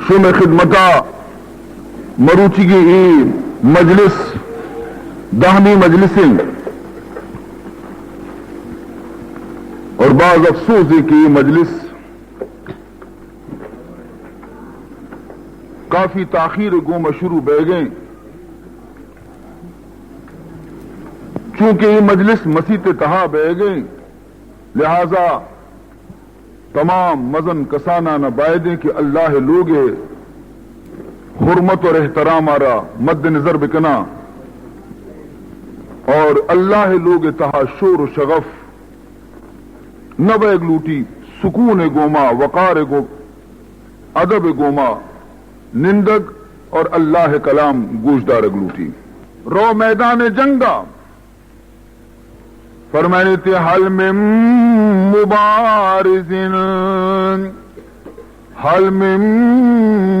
شمئے خدمتا مروچیگی ای مجلس دہمی مجلس انت اور باز افسوس ہے کہ ای مجلس کافی تاخیر گوما شروع بیگیں، چونکہ ای مجلس مسیت تہا بیگیں، لہذا تمام مزن کساناں بایدیں کہ اللہ لوگ حرمت اور احترام آرا مد نظر بکنا اور اللہ لوگ تہا شور و شغف نہ بیگ لوٹی، سکون گوما، وقار گو، ادب گوما نندگ اور اللہ کلام گوشدارگ لوٹی۔ رو میدان جنگا فرمائنی تے، هل من مبارز، هل من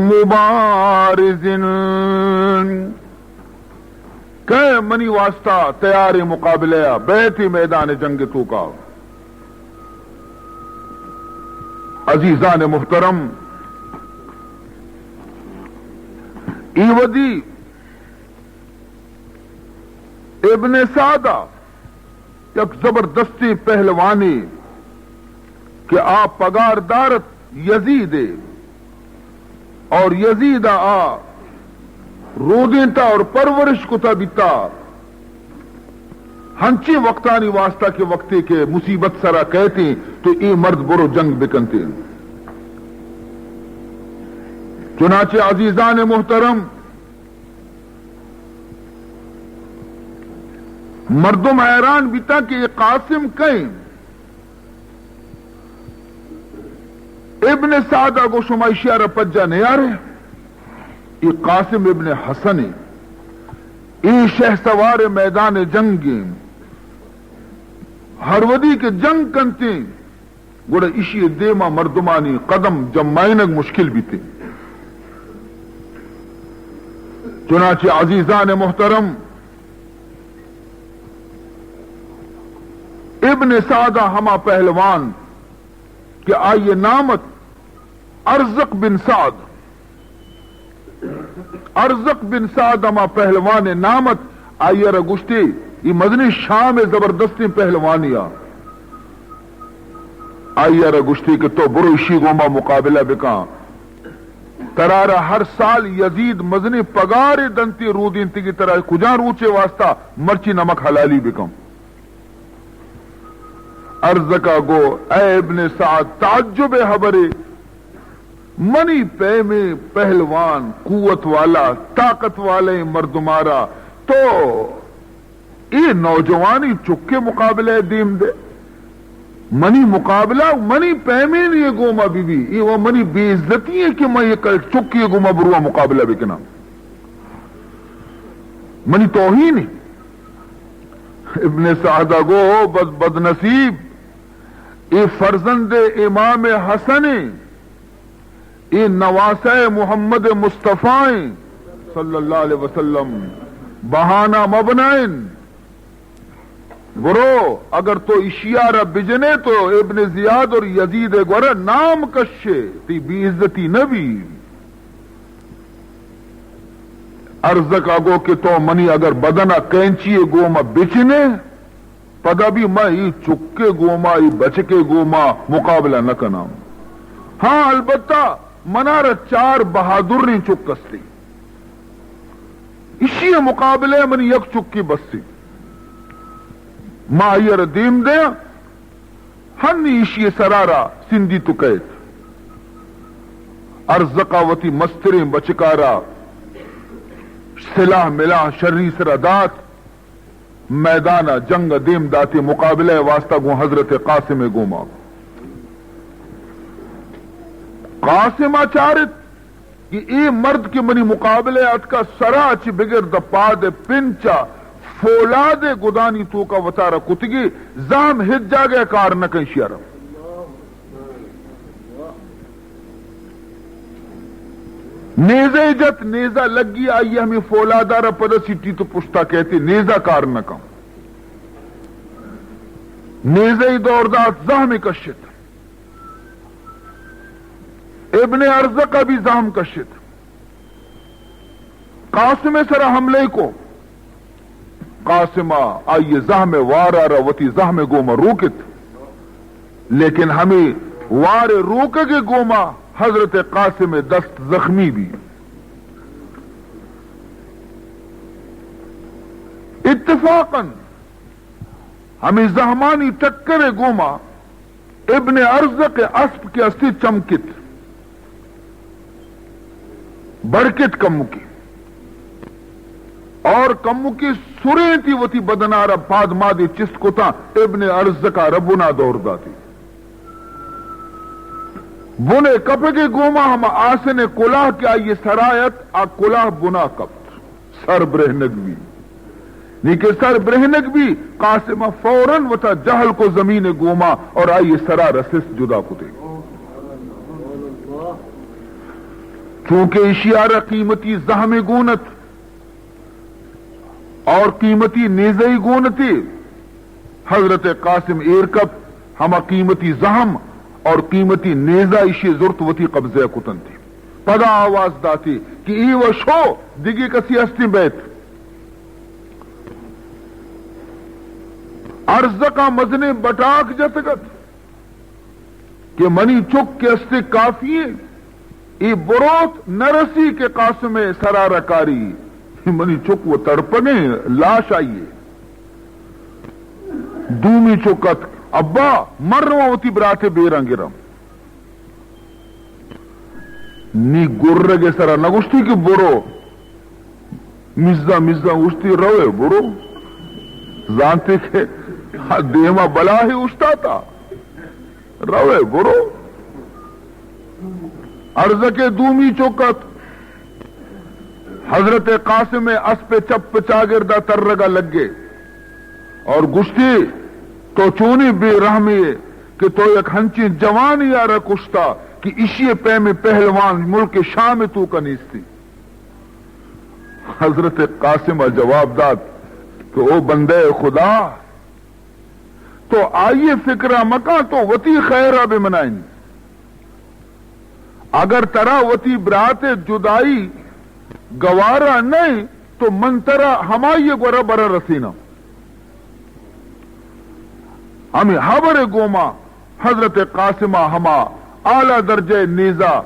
مبارز، کئے منی واسطہ تیار مقابلہ ءَ بیت میدان جنگ توکا؟ عزیزان محترم، ایودی ابن سعدہ یک زبردستیں پہلوانے کہ آ پگار دارت یزید ءَ اور یزید ءَ آ رودینتا اور پرورش کتا بیتا۔ ہنچیں وقتانی واسطہ کہ وقتے کہ مصیبت سرا کئیتیں تو اے مرد برو جنگ بکنتیں۔ چنانچہ عزیزان محترم، مردم حیران بیتاں کہ اے قاسم کئے؟ ابن سعد ءَ گو، شما ایشی ءَ را پجا نیارے؟ اے قاسم ابن حسن ایں۔ اے شہسوار میدان جنگ ایں۔ ہر ودی کہ جنگ کنتیں، گڑا ایشی ءِ دیما مردمانی قدم جمائینگ مشکل بیتیں۔ چنانچہ عزیزان محترم، ابن سعد ءَ ہما پہلوان کہ آئی ءِ نام ات ارزق بن سعد، ارزق بن سعد ہما پہلوان ءِ نام ات، آئی ءَ را گوشتی، اے مزنیں شام ءِ زبردستیں پہلوانے آ۔ آئی ءَ را گوشتی کہ تو برو ایشی گوما مقابلہ بکن۔ ترا را ہر سال یزید مزنیں پگارے دنتی، رودینتگی، ترا کجا روچے واسطہ مرچی نمک حلالی بکن۔ ارزقا گو، اے ابن سعد، تعجب ءِ حبرے، منی پیمیں پہلوان، قوت والا، طاقت والیں مردمارا تو اے نوجوانی چکے مقابلہ دیم دے؟ منی مقابلہ منی پیمیں گوما بی بی، اے و منی بے عزتی ہے کہ من یک چکے گوما بروا مقابلہ بکناں۔ منی توہین ہے۔ ابن سعدہ گو، بد، بد نصیب، اے فرزند امام حسن ایں، اے نواسہ محمد مصطفی ایں صلی اللہ علیہ وسلم، بہانہ مبنائن۔ برو، اگر تو اشیارا بجنے تو ابن زیاد اور یزید گورا نام کشے، تی بے عزتی نبی۔ ارزقا گو کہ تو منی اگر بدنا کینچی گوما بچنے، پدا بھی من ای چکے گوما، ای بچکے گوما مقابلہ نہ کناں۔ ہاں، البتہ منارا چار بہادریں چک استی۔ اشی مقابلہ منی یک چکی بسی۔ ما آئی را دیم دے، ہنی اشی سرارا سندی تو کیت۔ ارزقا وتی مستریں بچکارا سلاح ملاح شری سرا دات۔ میدان ء جنگ ء دیم داتی مقابلہ ء واسطہ گوں حضرت قاسم ء گوما۔ قاسم ء چارت کہ اے مرد کہ منی مقابلہ ء اتکا سرا چہ بگر داں پاد ء پنچ ء فولاد ء گدانی توکا وتارا کتگی، زام ہچ جاگہ ء کار نہ کن شیارا۔ نیزہ ء جت، نیزہ لگی، آئی ہمے فولادار ء پد سٹی تو پشتا کہتے، نیزہ کار نہ کن۔ نیزہ ء دور دات، زہم کشت۔ ابن ارزق ءَ بھی زہم کشت۔ قاسم ءِ سرا حملہ کو۔ قاسم ءَ آئی ءِ زہم ءِ وار ءَ را وتی زہم ءِ گوما روکت، لیکن ہمے وار ءِ روکگ ءِ گوما حضرت قاسم ءِ دست زخمی بی۔ اتفاقاً ہمے زہمانی ٹکر ءِ گوما ابن ارزق ءِ اسپ کہ استی چمکت، بڑکت کمکی، اور کمکی سرینتی وتی بدن ءَ را پاد مادے چست کتاں، ابن ارزق ءَ را بنا دور داتی۔ بن ءِ کپگ ءِ گوما ہما آسن ءِ کلاہ کہ آئی ءِ سرا ات، آ کلاہ بنا کپت۔ سر برہنگ بی۔ نی کہ سر برہنگ بی، قاسم ءَ فوراً وتا جہل کو زمین ءِ گوما اور آئی ءِ سرا رسست جدا کتے۔ چونکہ ایشی ءَ را قیمتی زہمے گون ات اور قیمتی نیزہ ئے گون اتی۔ حضرت قاسم ایر کپت، ہما قیمتی زہم اور قیمتی نیزہ ایشی زرت وتی قبضہ کتنتی۔ پدا آواز داتی کہ اے و شو، دگہ کسی ہستی بیت۔ ارزق ءَ مزنیں بٹاک جتگ ات کہ منی چک کہ استی کافی ایں، اے بروت نہ رسی کہ قاسم ءِ سرا را کاری۔ منی چک و تڑپگیں لاش آئی ءِ۔ دومی چک اتک، ابا، من رواں وتی برات ءِ بیراں گراں۔ نی گرگ ءِ سرا نہ گوشتی کہ برو، مزاں مزاں گوشتی، روئے برو۔ زانتے کہ دیما بلاہے اوشتاتا، روئے برو۔ ارزق ءِ دومی چک ات، حضرت قاسم ءِ اسپ ءِ چپ چاگردا ترگا لگے اور گوشتی، تو چونیں بے رحمے ئے کہ تو یک ہنچیں جوانے ءَ را کشتا کہ ایشی ءِ پیمیں پہلوان ملک شام ءِ توکا نیستی۔ حضرت قاسم ءَ جواب دات کہ او بندہ خدا، تو آئی ءِ فکر ءَ مکن، تو وتی خیر ءَ بہ منائین۔ اگر ترا وتی برات ءِ جدائی گوارا نہ انت، تو من ترا ہمائی ءِ گورا برا رسیناں۔ ہمے ہبر ءِ گوما حضرت قاسم ءَ ہما اعلیٰ درجہ ءِ نیزہ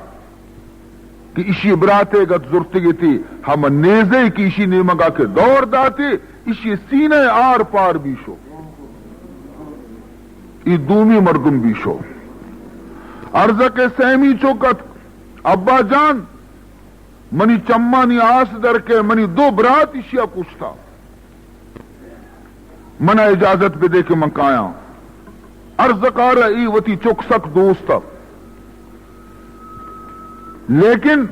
کہ ایشی برات ءِ گت زرتگ اتی، ہما نیزہ کہ ایشی نیمگا کہ دور داتی، ایشی سینہ ءِ آر پار بی شو۔ اے دومی مردم بی شو۔ ارزق ءِ سیمی چک ات، ابا جان، منی چمانی آس در کئے، منی دو برات ایشی ءَ کشتا۔ منا اجازت بدے کہ من کایاں۔ ارزق ءَ را اے وتی چک سک دوست ات۔ لیکن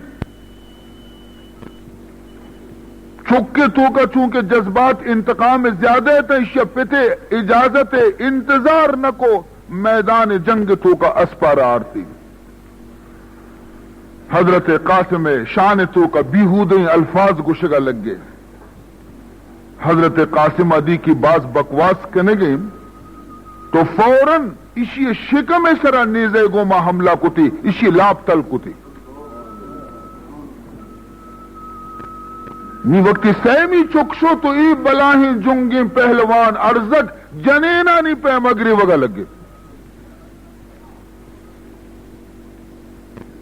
چک ءِ توکا چونکہ جذبات انتقام ءِ زیادہ ات، ایشی ءَ پت ءِ اجازت ءِ انتظار نہ کو، میدان جنگ ءِ توکا اسپ ءَ را آرتی۔ حضرت قاسم ءِ شان ءِ توکا بیہودیں الفاظ گوشگا لگے۔ حضرت قاسم ءَ دی کہ باز بکواس کنگے، تو فوراً ایشی ءِ شکم ءِ سرا نیزہ ءِ گوما حملہ کتی، ایشی ءِ لاپ تل کتی۔ نی وقتی سیمی چک شو تو اے بلاہیں جنگیں پہلوان ارزق جنینانی پیما گریوگا لگے۔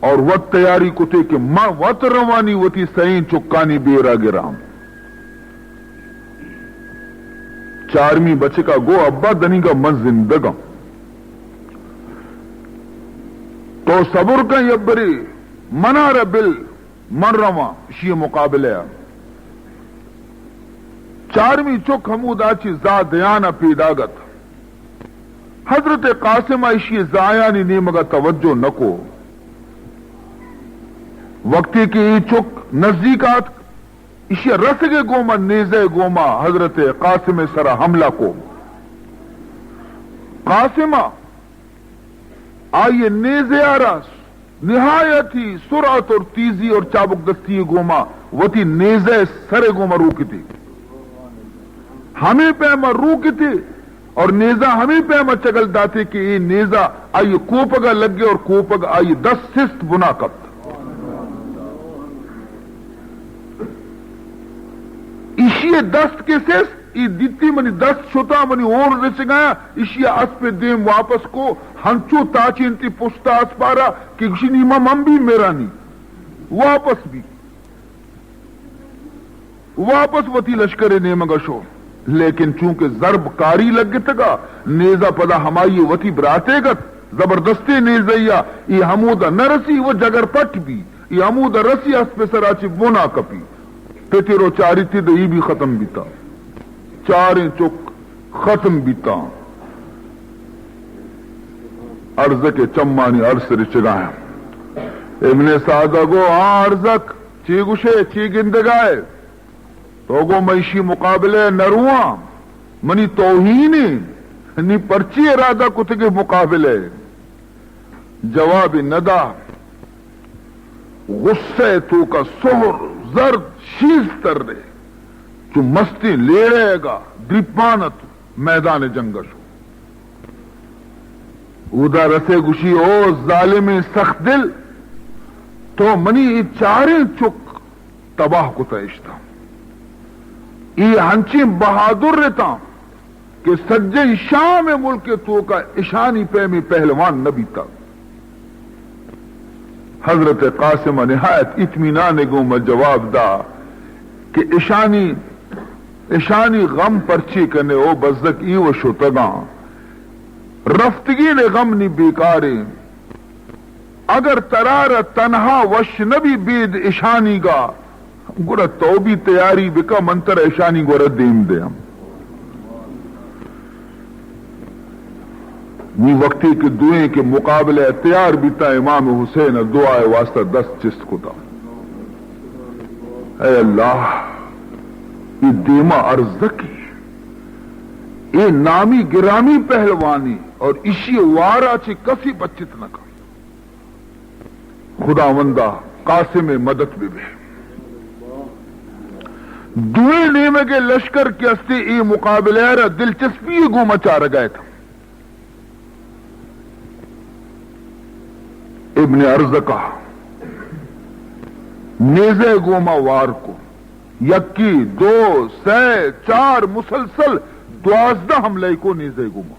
اور وت تیاری کتے کہ من وت روانی وتی سئیں چکانی بیرا گراں۔ چارمی بچکا گو، ابا دنیگا من زندگاں۔ تو صبر کن یبرے، منارا بل، من رواں اشی مقابلہ ءَ۔ چارمی چک ہمودا چہ زا دیان ءَ پیداگ ات۔ حضرت قاسم ءَ اشی زایانی نیمگ ءَ توجہ نہ کو۔ وقتی کہ اے چک نزیک آتک، اشی رسگ ءِ گوما نیزہ ءِ گوما حضرت قاسم ءِ سرا حملہ کو۔ قاسم ءَ آئی ءِ نیزہ ءَ را نہایت ہی سرعت اور تیزی اور چابک دستی ءِ گوما وتی نیزہ ءِ سر ءِ گوما روکتی۔ ہمے پیما روکتی اور نیزہ ہمے پیم ءَ چگل داتے کہ اے نیزہ آئی کوپگ ءَ لگے اور کوپگ آئی دست سست بنا کپت۔ ایشی ءِ دست کہ سست، اے دیتی منی دست شتا، منی ہون رچگایا، ایشی ءَ اسپ ءِ دیم واپس کو، ہنچو تاچینتی پشت ءَ اسپارا کہ گوشی، نی ما من بی میرانی، واپس بی۔ واپس وتی لشکر ءِ نیمگ ءَ شو، لیکن چونکہ ضرب کاری لگتگا، نیزہ پدا ہمائی وتی براتیگ ات، زبردستیں نیزہ یا، اے ہمودا نہ رسی و جگر پٹ بی، اے ہمودا رسی اسپ ءِ سرا چہ بنا کپی، پتر و چاریتی دئی بی ختم بیتا، چاریں چک ختم بیتا۔ ارزک ءِ چمانی ارس رچگا۔ ابن سعد ءَ گو، آ ارزک، چی گوشے، چی گندگائے؟ تو گو، من ایشی مقابلہ ءَ نہ رواں، منی توہینے، نی پرچی ارادہ کتگے مقابلہ ءَ؟ جوابے نہ دا۔ غصہ ءِ توکا سہر، زرد، شیز ترے، چو مستیں لیڑہ ءَ گا دریپان ات، میدان جنگ ءَ شو۔ اودا رسے گوشی، او ظالمیں سخت دل، تو منی اے چاریں چک تباہ کتہ اشتاں۔ اے ہنچیں بہادر اتاں کہ سجہیں شام ءِ ملک ءِ توکا اشانی پیمیں پہلوان نہ بیتگ۔ حضرت قاسم ءَ نہایت اطمینان ءِ گوما جواب دا کہ اشانی، اشانی غم پرچے کنے، او بزگ، اے و شتگاں، رفتگین ءِ غم نی بیکاریں۔ اگر ترا را تنہا وش نہ بی بید اشانیگا، گڑا تو بھی تیاری بکا، من ترا اشانی گورا دیم دیاں۔ نی وقتی کہ دوئیں کہ مقابلہ ءَ تیار بیتا، امام حسین ءَ دعا ءِ واسطہ دست چست کتا۔ اے اللہ، اے دیما ارزکی، اے نامی گرامی پہلوانی اور اشی وارا چہ کسی بچت نہ کن۔ خداوندا، قاسم ءِ مدد بہ بہ۔ دوئیں نیمگ ءِ لشکر کہ استے اے مقابلہ ءَ را دلچسپی ءِ گوما چارگا ات۔ ابن ارزکا نیزہ ءِ گوما وار کو، یکی، دو، سئے، چار، مسلسل دوازدہ حملہ کو نیزہ ءِ گوما۔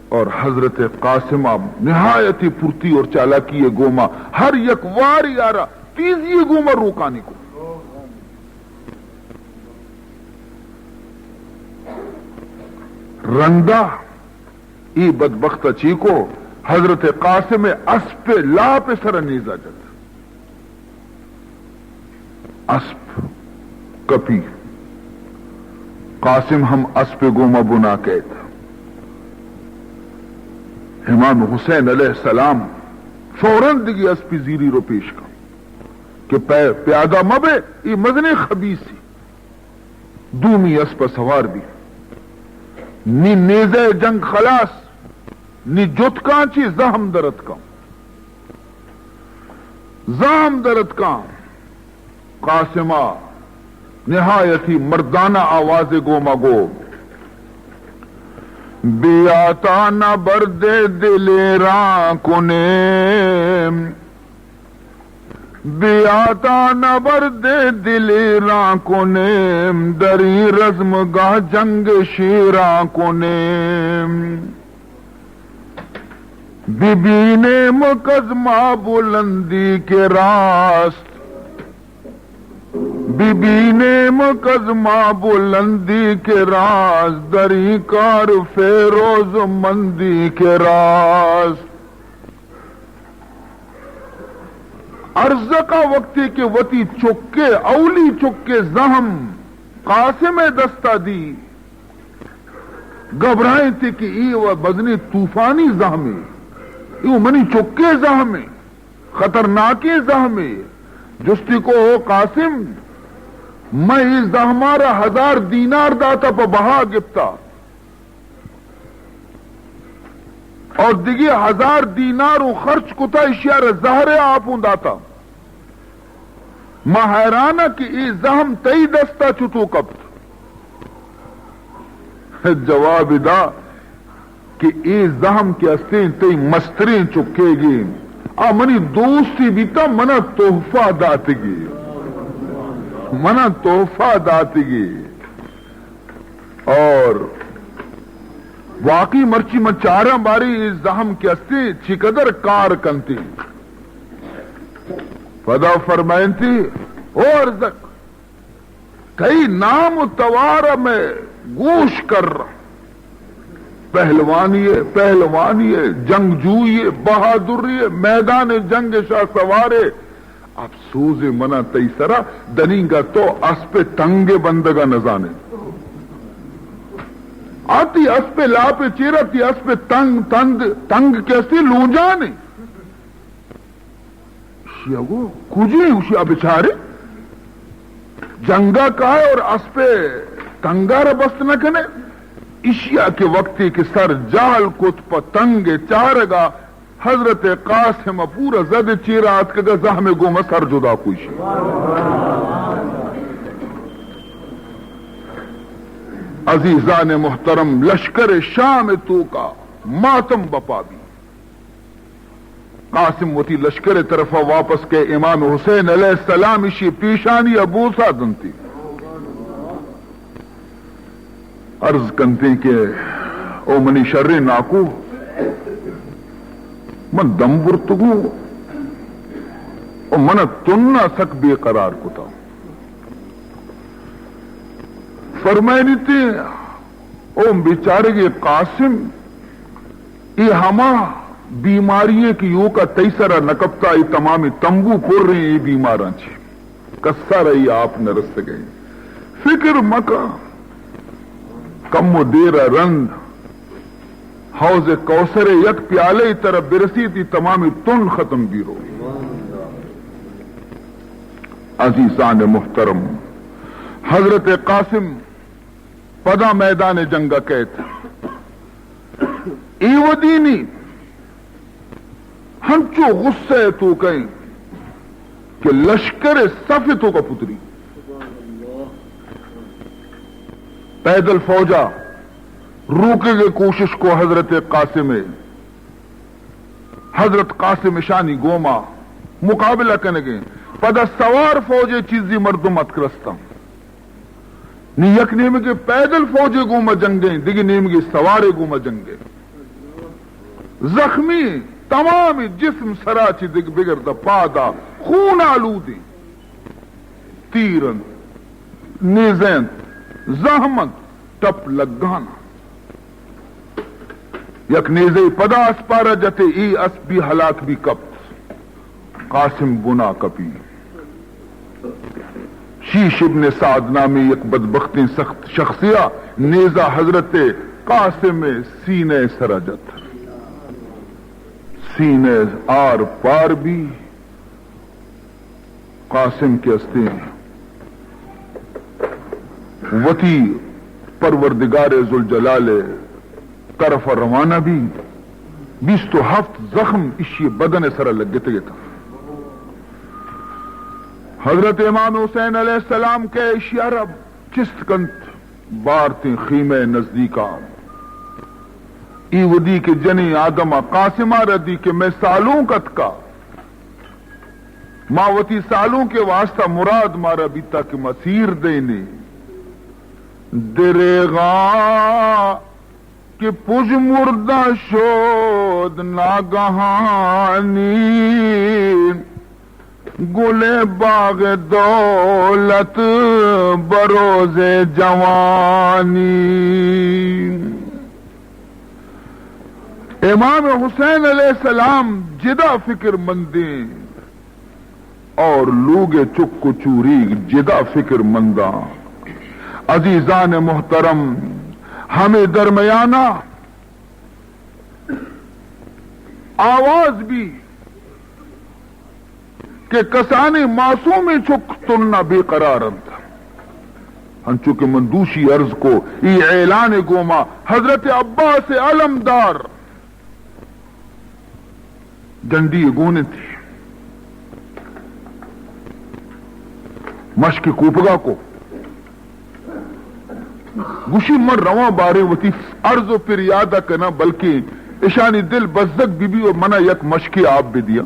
اور حضرت قاسم ءَ نہایت پھرتی اور چالاکی ءِ گوما ہر یک وار یارا تیزی ءِ گوما روکانی کو۔ رندا اے بدبخت ءَ چی کو، حضرت قاسم ءِ اسپ ءِ لاپ ءِ سر ءَ نیزہ جت۔ اسپ کپی۔ قاسم ہم اسپ ءِ گوما بنا کیت۔ امام حسین علیہ السلام فوراً دگی اسپی زیری رو پیش کن کہ پہ-، پیادہ مبے، اے مزنیں خبیثی۔ دومی اسپ ءَ سوار بی۔ نی نیزہ ءِ جنگ خلاص، نی جتکاں چی زہم درتکاں۔ زہم درتکاں۔ قاسم ءَ نہایتی مردانہ آواز ءِ گوما گو، بیا تا نبرد دلیراں کنیم، بیا تا نبرد دلیراں کنیم، دریں رزمگاہ جنگ شیراں کنیم۔ ببینیم کز ما بلندی کہ راست، ببینیم کز ما بلندی کہ راست، دریں کار فیروز مندی کہ راست۔ ارزکا وقتی کہ وتی چکے، اولی چکے زہم قاسم ءِ دستا دی، گھبرائینت کہ اے و بزنیں طوفانی زہمے، اے و منی چکے زہمے، خطرناکیں زہمے۔ جستی کو، او قاسم، من اے زہمارا ہزار دینار داتا، پہ بہا گپتا۔ اور دگہ ہزار دینار و خرچ کتا، اشیارا زہر آپوں داتا۔ ما حیران کہ اے زہم تئی دستا چتو کپت۔ جواب دا کہ اے زہم کہ استیں تئی مستریں چکے گے، آ منی دوستی بیتا، منا تحفہ داتگی، منا تحفہ داتگی۔ اور واقعی مرچی من چاراں باری اے زہم کہ استیں چقدر کار کنتی۔ پدا فرمائنتی، او ارزک، تئی نام و توار ء مئے گوش کر۔ پہلوانی ء، پہلوانی ء، جنگجوئی ء، بہادری ء، میدان جنگ ء شاہ سوار ء۔ افسوز ء منا تئی سرا، دنیگا تو اسپ تنگ ء بندگ ء نزانے۔ آ تئی اسپ لاپ ء چیرا تئی اسپ تنگ، تند، تنگ کہ استی لونجانے۔ ایشی ء گو کجی؟ ایشی ء بچارے، جنگا کائے اور اسپ تنگا را بست نہ کنے۔ ایشی ء کہ وقتی کہ سر جہل کت پہ تنگ چارگا، حضرت قاسم ء پورا زد چیرا آتکگا زہم گوما سر جدا کوئی شی۔ عزیزان محترم، لشکر شام توکا ماتم بپا بی۔ قاسم وتی لشکر ء طرفا واپس کئے، امام حسین علیہ السلام ایشی پیشانی ء بوسا دنتی۔ عرض کنتی کہ او منی شریں ناکو، من دم برتگوں و من تنا سک بے قرار کتا۔ فرمائنیتی، او بیچارگے قاسم، اے ہما بیماری ہے کہ یوکا تئی سرا نہ کپتا، اے تمامی تمبو پر ہیں اے بیماراں چی، کسا را اے آپ نہ رسگئے۔ فکر مکا، کم و دیر رند حوض کوثر یک پیالے ترا برسیت، اے تمامی تن ختم بیرو۔ عزیزان محترم، حضرت قاسم پدا میدان جنگ ء کئیت۔ ایودینی ہنچو غصہ ء توکا انت کہ لشکر ء صف ء توکا پتری۔ پیدل فوجا روکگ ء کوشش کو حضرت قاسم ء۔ حضرت قاسم اشانی گوما مقابلہ کنگیں۔ پدا سوار فوج ء چیزی مردم اتک رستاں۔ نی یک نیمگے پیدل فوجے گوما جنگیں، دگہ نیمگے سوارے گوما جنگیں۔ زخمی، تمامی جسم سرا چی دگ بگر دا پادا خون آلودیں۔ تیر انت، نیزہ انت، زہم انت، ٹپ لگان۔ یک نیزہ پدا اسپارا جتے، ای اسپ بھی ہلاک بھی کپت۔ قاسم بنا کپی۔ شیش ابن سعد نامی یک بدبختیں سخت شخصیا نیزہ حضرت قاسم سینہ سرا جت۔ سینہ آر پار بی۔ قاسم کہ استیں وتی پروردگار ذوالجلال طرف روانہ بی، بیست و ہفت زخم اشی بدن سرا لگتگ اتاں۔ حضرت امام حسین علیہ السلام کہ اشی عرب چست کنت، بارتیں خیمہ نزدیکا۔ ای ودی کہ جنی آدم قاسم را دی کہ میں سالونک اتکا، ما وتی سالونک ء واسطہ مراد مارا بیتا کہ ما سیر دئینیں۔ دریغا کہ پژمردہ شد ناگہانی، گل باغ دولت بروز جوانی۔ امام حسین علیہ السلام جدا فکر مندیں اور لوگ چک و چوریگ جدا فکر منداں۔ عزیزان محترم، ہمے درمیانا آواز بی کہ کسانیں معصومیں چک تنا بے قرار انت۔ انچو کہ من دوشی عرض کو، ای اعلان گوما حضرت عباس علمدار ڈنڈی گون انت۔ مشک کوپگا کو۔ گوشی، من رواں باریں وتی عرض و پریاد ء کناں، بلکیں اشانی دل بزگ بہ بی و منا یک مشکے آپ بدیاں۔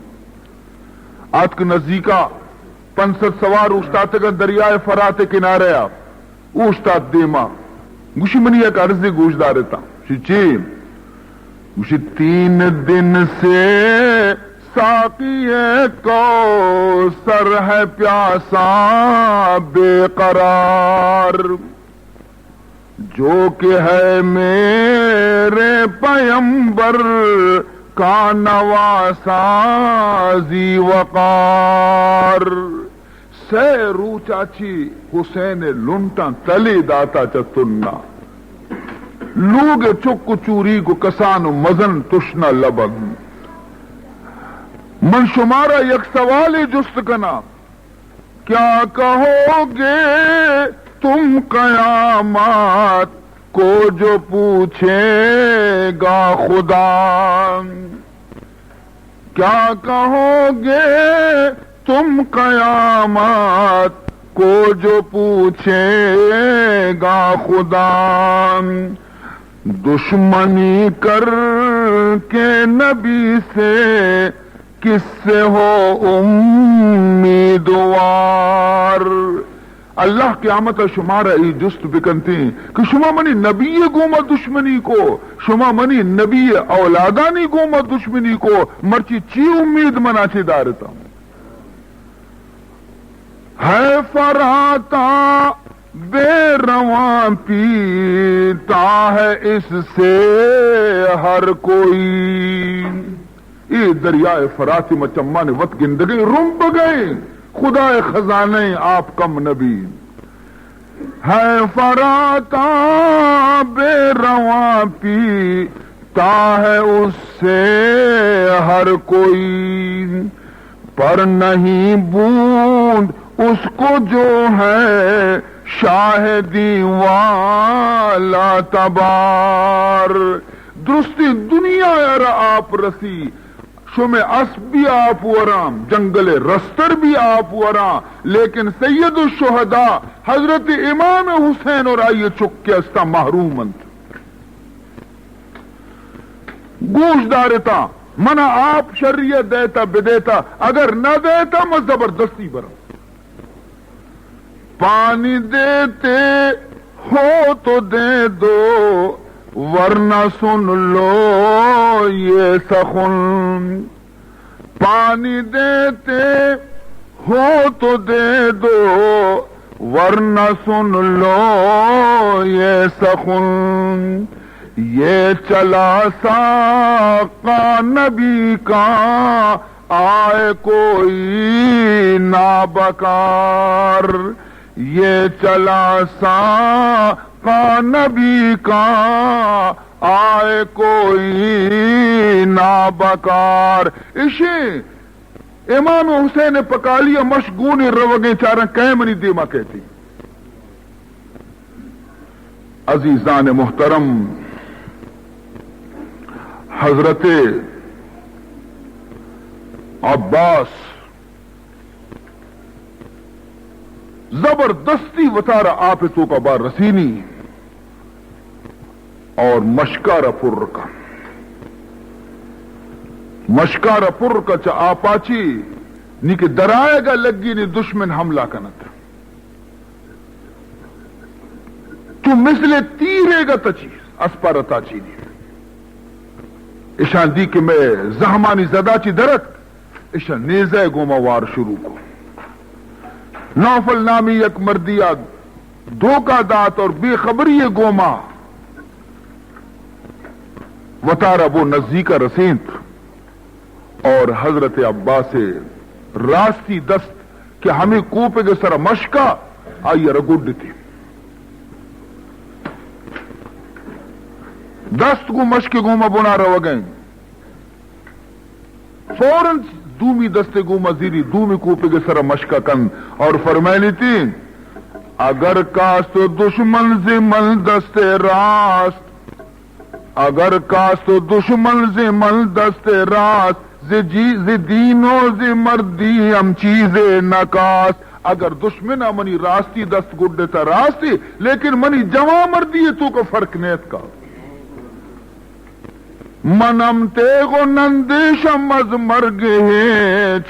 آتک نزیکا پنچ سد سوار اوشتاتگاں دریائے فرات کنارہ ء، اوشتات دیما۔ گوشی، منی یک عرضے گوش دارتاں۔ گوشی، چے؟ گوشی، تین دن سے ساقی کوثر ہے پیاسا بے قرار، جو کہ ہے میرے پیمبر کا نواسا ذی وقار۔ سئے روچا چی حسین ء لنٹاں تلے داتا چہ تنا۔ لوگ ء چک و چوریگ و کسان و مزن تشنا لبن۔ من شمارا یک سوالے جست کناں، کیا کہو گے تم قیامت کو جو پوچھے گا خدا؟ کیا کہو گے تم قیامت کو جو پوچھے گا خدا؟ دشمنی کر کے نبی سے کس سے ہو امیدوار؟ اللہ قیامت ء شمارا اے جست بکنتیں کہ شما منی نبی ء گوما دشمنی کو، شما منی نبی ء اولادانی گوما دشمنی کو، مرچی چی امید منا چے دارتاں؟ ہے فراتا بے رواں پیتا ہے اس سے ہر کوئی۔ اے دریائے فرات ما چمان وت گندگیں رمبگیں، خدائے خزانہ آپ کم نبی۔ ہے فراتا بے رواں پیتا ہے اس سے ہر کوئی، پر نہیں بوند اس کو جو ہے شاہدی والا تبار۔ درستیں دنیا ء را آپ رسی، شمے اسپ بھی آپ وراں، جنگل ء رستر بھی آپ وراں، لیکن سید الشہداء حضرت امام حسین اور آئی چک کے استا محروم انت۔ گوش دارتا، منا آپ شریعت دیتا بدیتا، اگر نہ دیتا، من زبردستی برم۔ پانی دیتے ہو تو دے دو، ورنہ سن لو یہ سخن۔ پانی دیتے ہو تو دے دو، ورنہ سن لو یہ سخن۔ یہ چلا ساقا نبی کا آئے کوئی نابکار، یہ چلا ساقا نبی کا آئے کوئی نابکار۔ اشیں امام حسین پکالی ء مش گون روگیں چاراں کئے منی دیما کئیتی۔ عزیزان محترم، حضرت عباس زبردستی وتارا آپ توکا بار رسینی اور مشکارا پر کا۔ مشکارا پر کا چہ آپاچی نی کہ درائے گا لگی نی دشمن حملہ کنت۔ چو مثل تیرے گا تچی اسپارتا چینی۔ اشان دی کہ میں زہمانی زدا چی درت، اشان نیزہ گوما وار شروع کو۔ نوفل نامی یک مردی آ دھوکہ دات اور بے خبری گوما وتارا بو نزدیک رسینت۔ اور حضرت عباس راستی دست کہ ہمیں کوپگ سر مشکا آئی را گڈتی۔ دست گو مشک گوما بنا روگیں۔ فوراً دومی دست گوما زیری، دومی کوپگ سر مشکا کن اور فرمائنیتی، اگر کاست دشمن ز من دست راست، اگر کاست دشمن ز من دست راست، ز جی، ز دین و ز مردی ہم چیزے نکاست۔ اگر دشمن ءَ منی راستی دست گڈ ءَ تا راستی، لیکن منی جوان مردی ءِ توکا فرق نیتکا۔ منم تیغ و نندیشم از مرگ هیچ،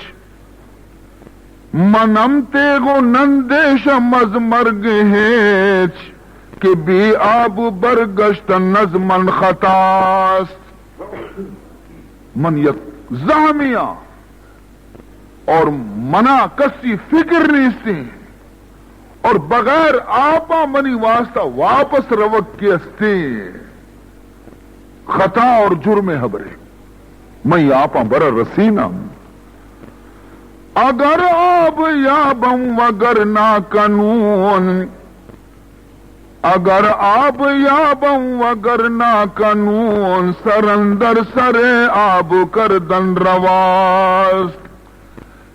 منم تیغ و نندیشم از مرگ هیچ، که بی آب برگشتن از من خطاست۔ من یک زخمی آں اور منا کسی فکر نیستیں اور بغیر آپاں منی واسطہ واپس روگ کے استیں۔ خطا اور جرم ءِ ہبرے۔ من آپاں برا رسیناں۔ اگر آب یابم وگرنہ کنون، اگر آب یابم وگرنہ کنون، سر اندر سر آب کردن رواست۔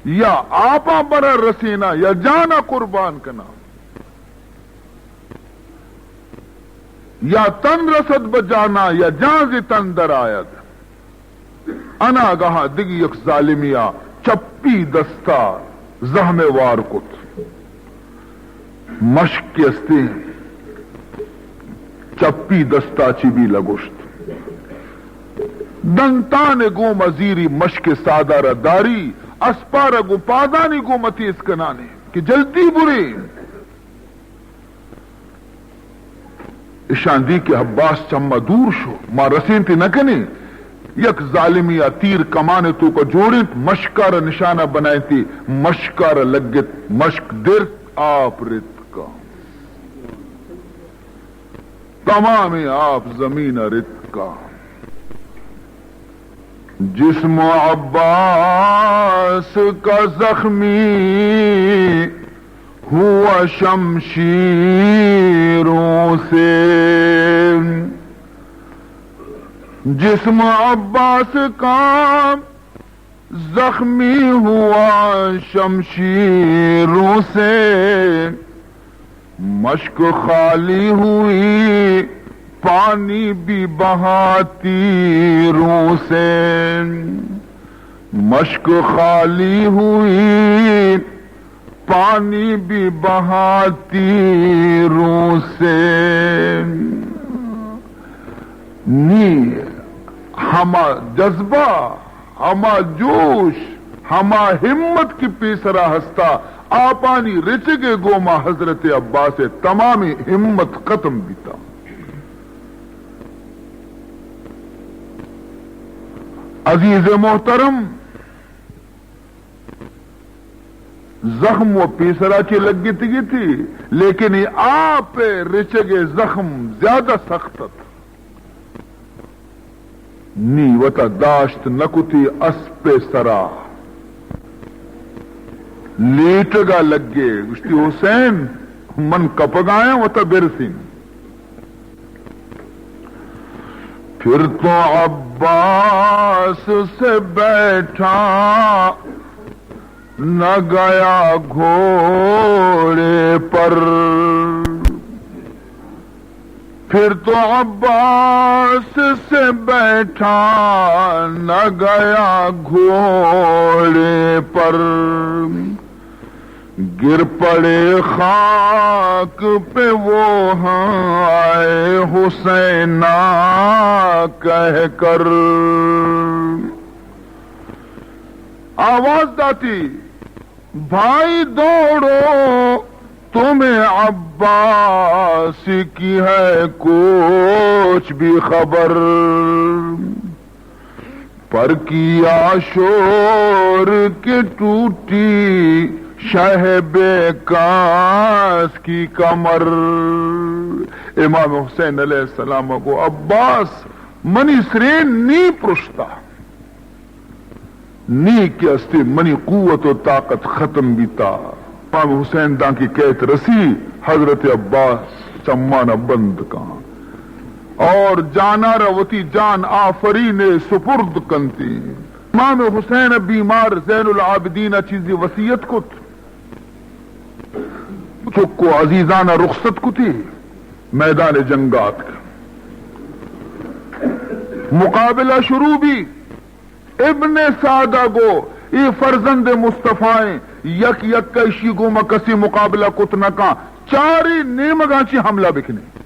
یا آپاں برا رسیناں یا جانا قربان کناں۔ یا تن رسد بہ جانا یا جان ز تن در آید۔ اناگہا دگہ یک ظالمی ءَ چپی دستا زخم وار کت۔ مشک کہ استیں، چپی دستا چی بی لگوشت۔ دنتان گوما زیری مشک سادارا داری، اسپارا گوں پادانی گوما تیز کنانے کہ جلدی برے۔ اشاں دی کہ عباس چما دور شو، ما رسینتی نہ کنیں۔ یک ظالمی ءَ تیر کمان ءِ توکا جوڑینت، مشکار نشانہ بنائینتی، مشکار لگت، مشک درت، آپ رتکا۔ تمام آپ زمین ءَ رتکا۔ جسم عباس کا زخمی ہوا شمشیروں سے، جسم عباس کا زخمی ہوا شمشیروں سے، مشک خالی ہوئی پانی بھی بہا تیروں سے، مشک خالی ہوئی پانی بھی بہا تیروں سے۔ نی ہما جذبہ، ہما جوش، ہما ہمت کہ پیسرا ہستا، آپانی رچگ ءِ گوما حضرت عباس ءِ تمامی ہمت ختم بیتا۔ عزیز محترم، زخم و پیسرا چہ لگتگی تھی، لیکن اے آپ ءِ رچگ ءِ زخم زیادہ سخت ات۔ نی وتا داشت نہ کتی، اسپ ءِ سرا لیٹگا لگے، گوشتی، حسین، من کپگایاں، وتا برسین۔ پھر تو عباس سے بیٹھا نہ گیا گھوڑے پر، پھر تو عباس سے بیٹھا نہ گیا گھوڑے پر، گر پڑے خاک پہ وہ ہائے حسینا کہہ کر۔ آواز داتی، بھائی دوڑو، تمہیں عباس کی ہے کچھ بھی خبر۔ پر کیا شور کہ ٹوٹی شہ بے کس کی کمر۔ امام حسین علیہ السلام گو، عباس، منی سرین نی پرشتا، نی کہ استی منی قوت و طاقت ختم بیتا۔ امام حسین دانکہ کئیت رسی، حضرت عباس چمانا بند کن اور جانارا وتی جان آفرین سپرد کنتی۔ امام حسین بیمار زین العابدین چیزی وصیت کت، چک و عزیزانا رخصت کتی، میدان جنگ آتک۔ مقابلہ شروع بی۔ ابن سعدہ گو، اے فرزند مصطفی ایں، یک یک ءَ ایشی گوما کسے مقابلہ کت نہ کن۔ چاریں نیمگاں چی حملہ بکنے۔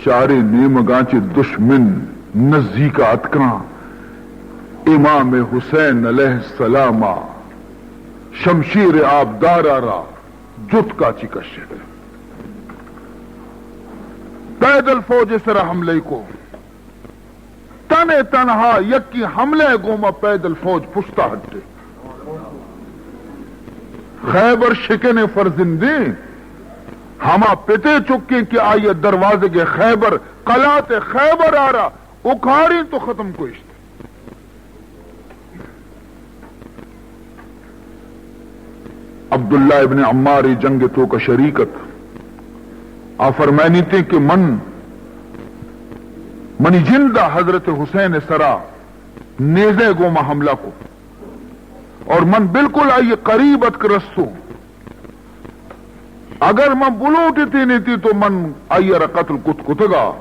چاریں نیمگاں چی دشمن نزیک ءَ اتکاں۔ امام حسین علیہ السلام ءَ شمشیر آبدار ءَ را جتکا چی کشت۔ پیدل فوج ءِ سرا حملہ کو۔ تن ءَ تنہا یکی حملہ ءِ گوما پیدل فوج پشتا ہٹے۔ خیبر شکن ءِ فرزندیں، ہما پت ءِ چکیں کہ آئی ءَ دروازگ ءِ خیبر، قلات ءِ خیبر ءَ را اکاریں تو ختم کو اشت۔ عبداللہ ابن عمار ءِ جنگ ءِ توکا شریک ات۔ آ فرمائنیتے کہ من، منی جند ءَ حضرت حسین ءِ سرا نیزہ ءِ گوما حملہ کو اور من بالکل آئی ءِ قریب اتک رستوں۔ اگر من بلوٹتینیتی تو من آئی ءَ را قتل کت کتگا،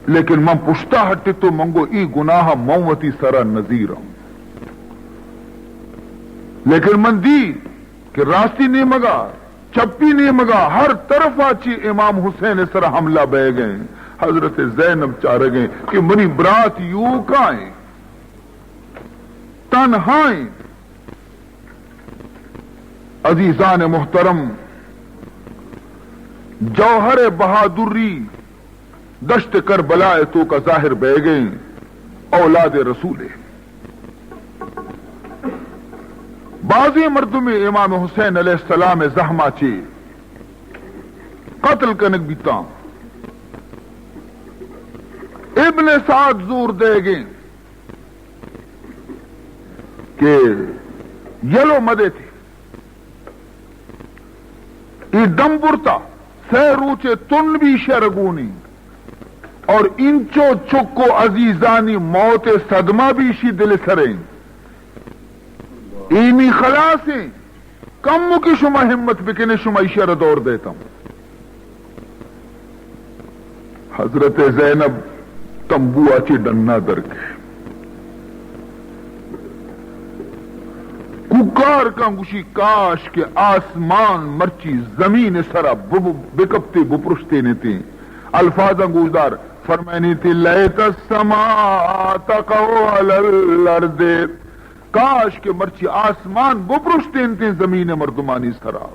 لیکن من پشتا ہٹتو، من گو ای گناہ من وتی سرا نزیرم۔ لیکن من دی کہ راستی نیمگا، چپی نیمگا، ہر طرفا چی امام حسین ءِ سرا حملہ بئیگیں۔ حضرت زینب چارگیں کہ منی برات یوکائیں، تنہائیں۔ عزیزان محترم، جوہر بہادری دشت کربلا ءِ توکا ظاہر بئیگیں، اولاد رسول ءِ۔ بازیں مردمے امام حسین علیہ السلام ءِ زہما چی قتل کنگ بیتاں۔ ابن سعد زور دئیگیں کہ یلو مدیتے، ای دم برتا، سہ روچے تن بی شرگونی، اور انچو چک و عزیزانی موت صدمہ بی شی دل سریں۔ اینی خلاصیں۔ کمو کہ شما ہمت بکنے، شما ایشی ءَ را دور دیتم۔ حضرت زینب تمبو ءَ چہ ڈنا در کئے۔ کوکار کن گوشی، کاش کہ آسمان مرچی زمین سرا بب-، بکپتے، بپرشتینتیں۔ الفاظاں گوشدار، فرمائنیتی، لیت السماء تقع علی الارض۔ کاش کہ مرچی آسمان بپرشتینتیں زمین مردمانی سرا۔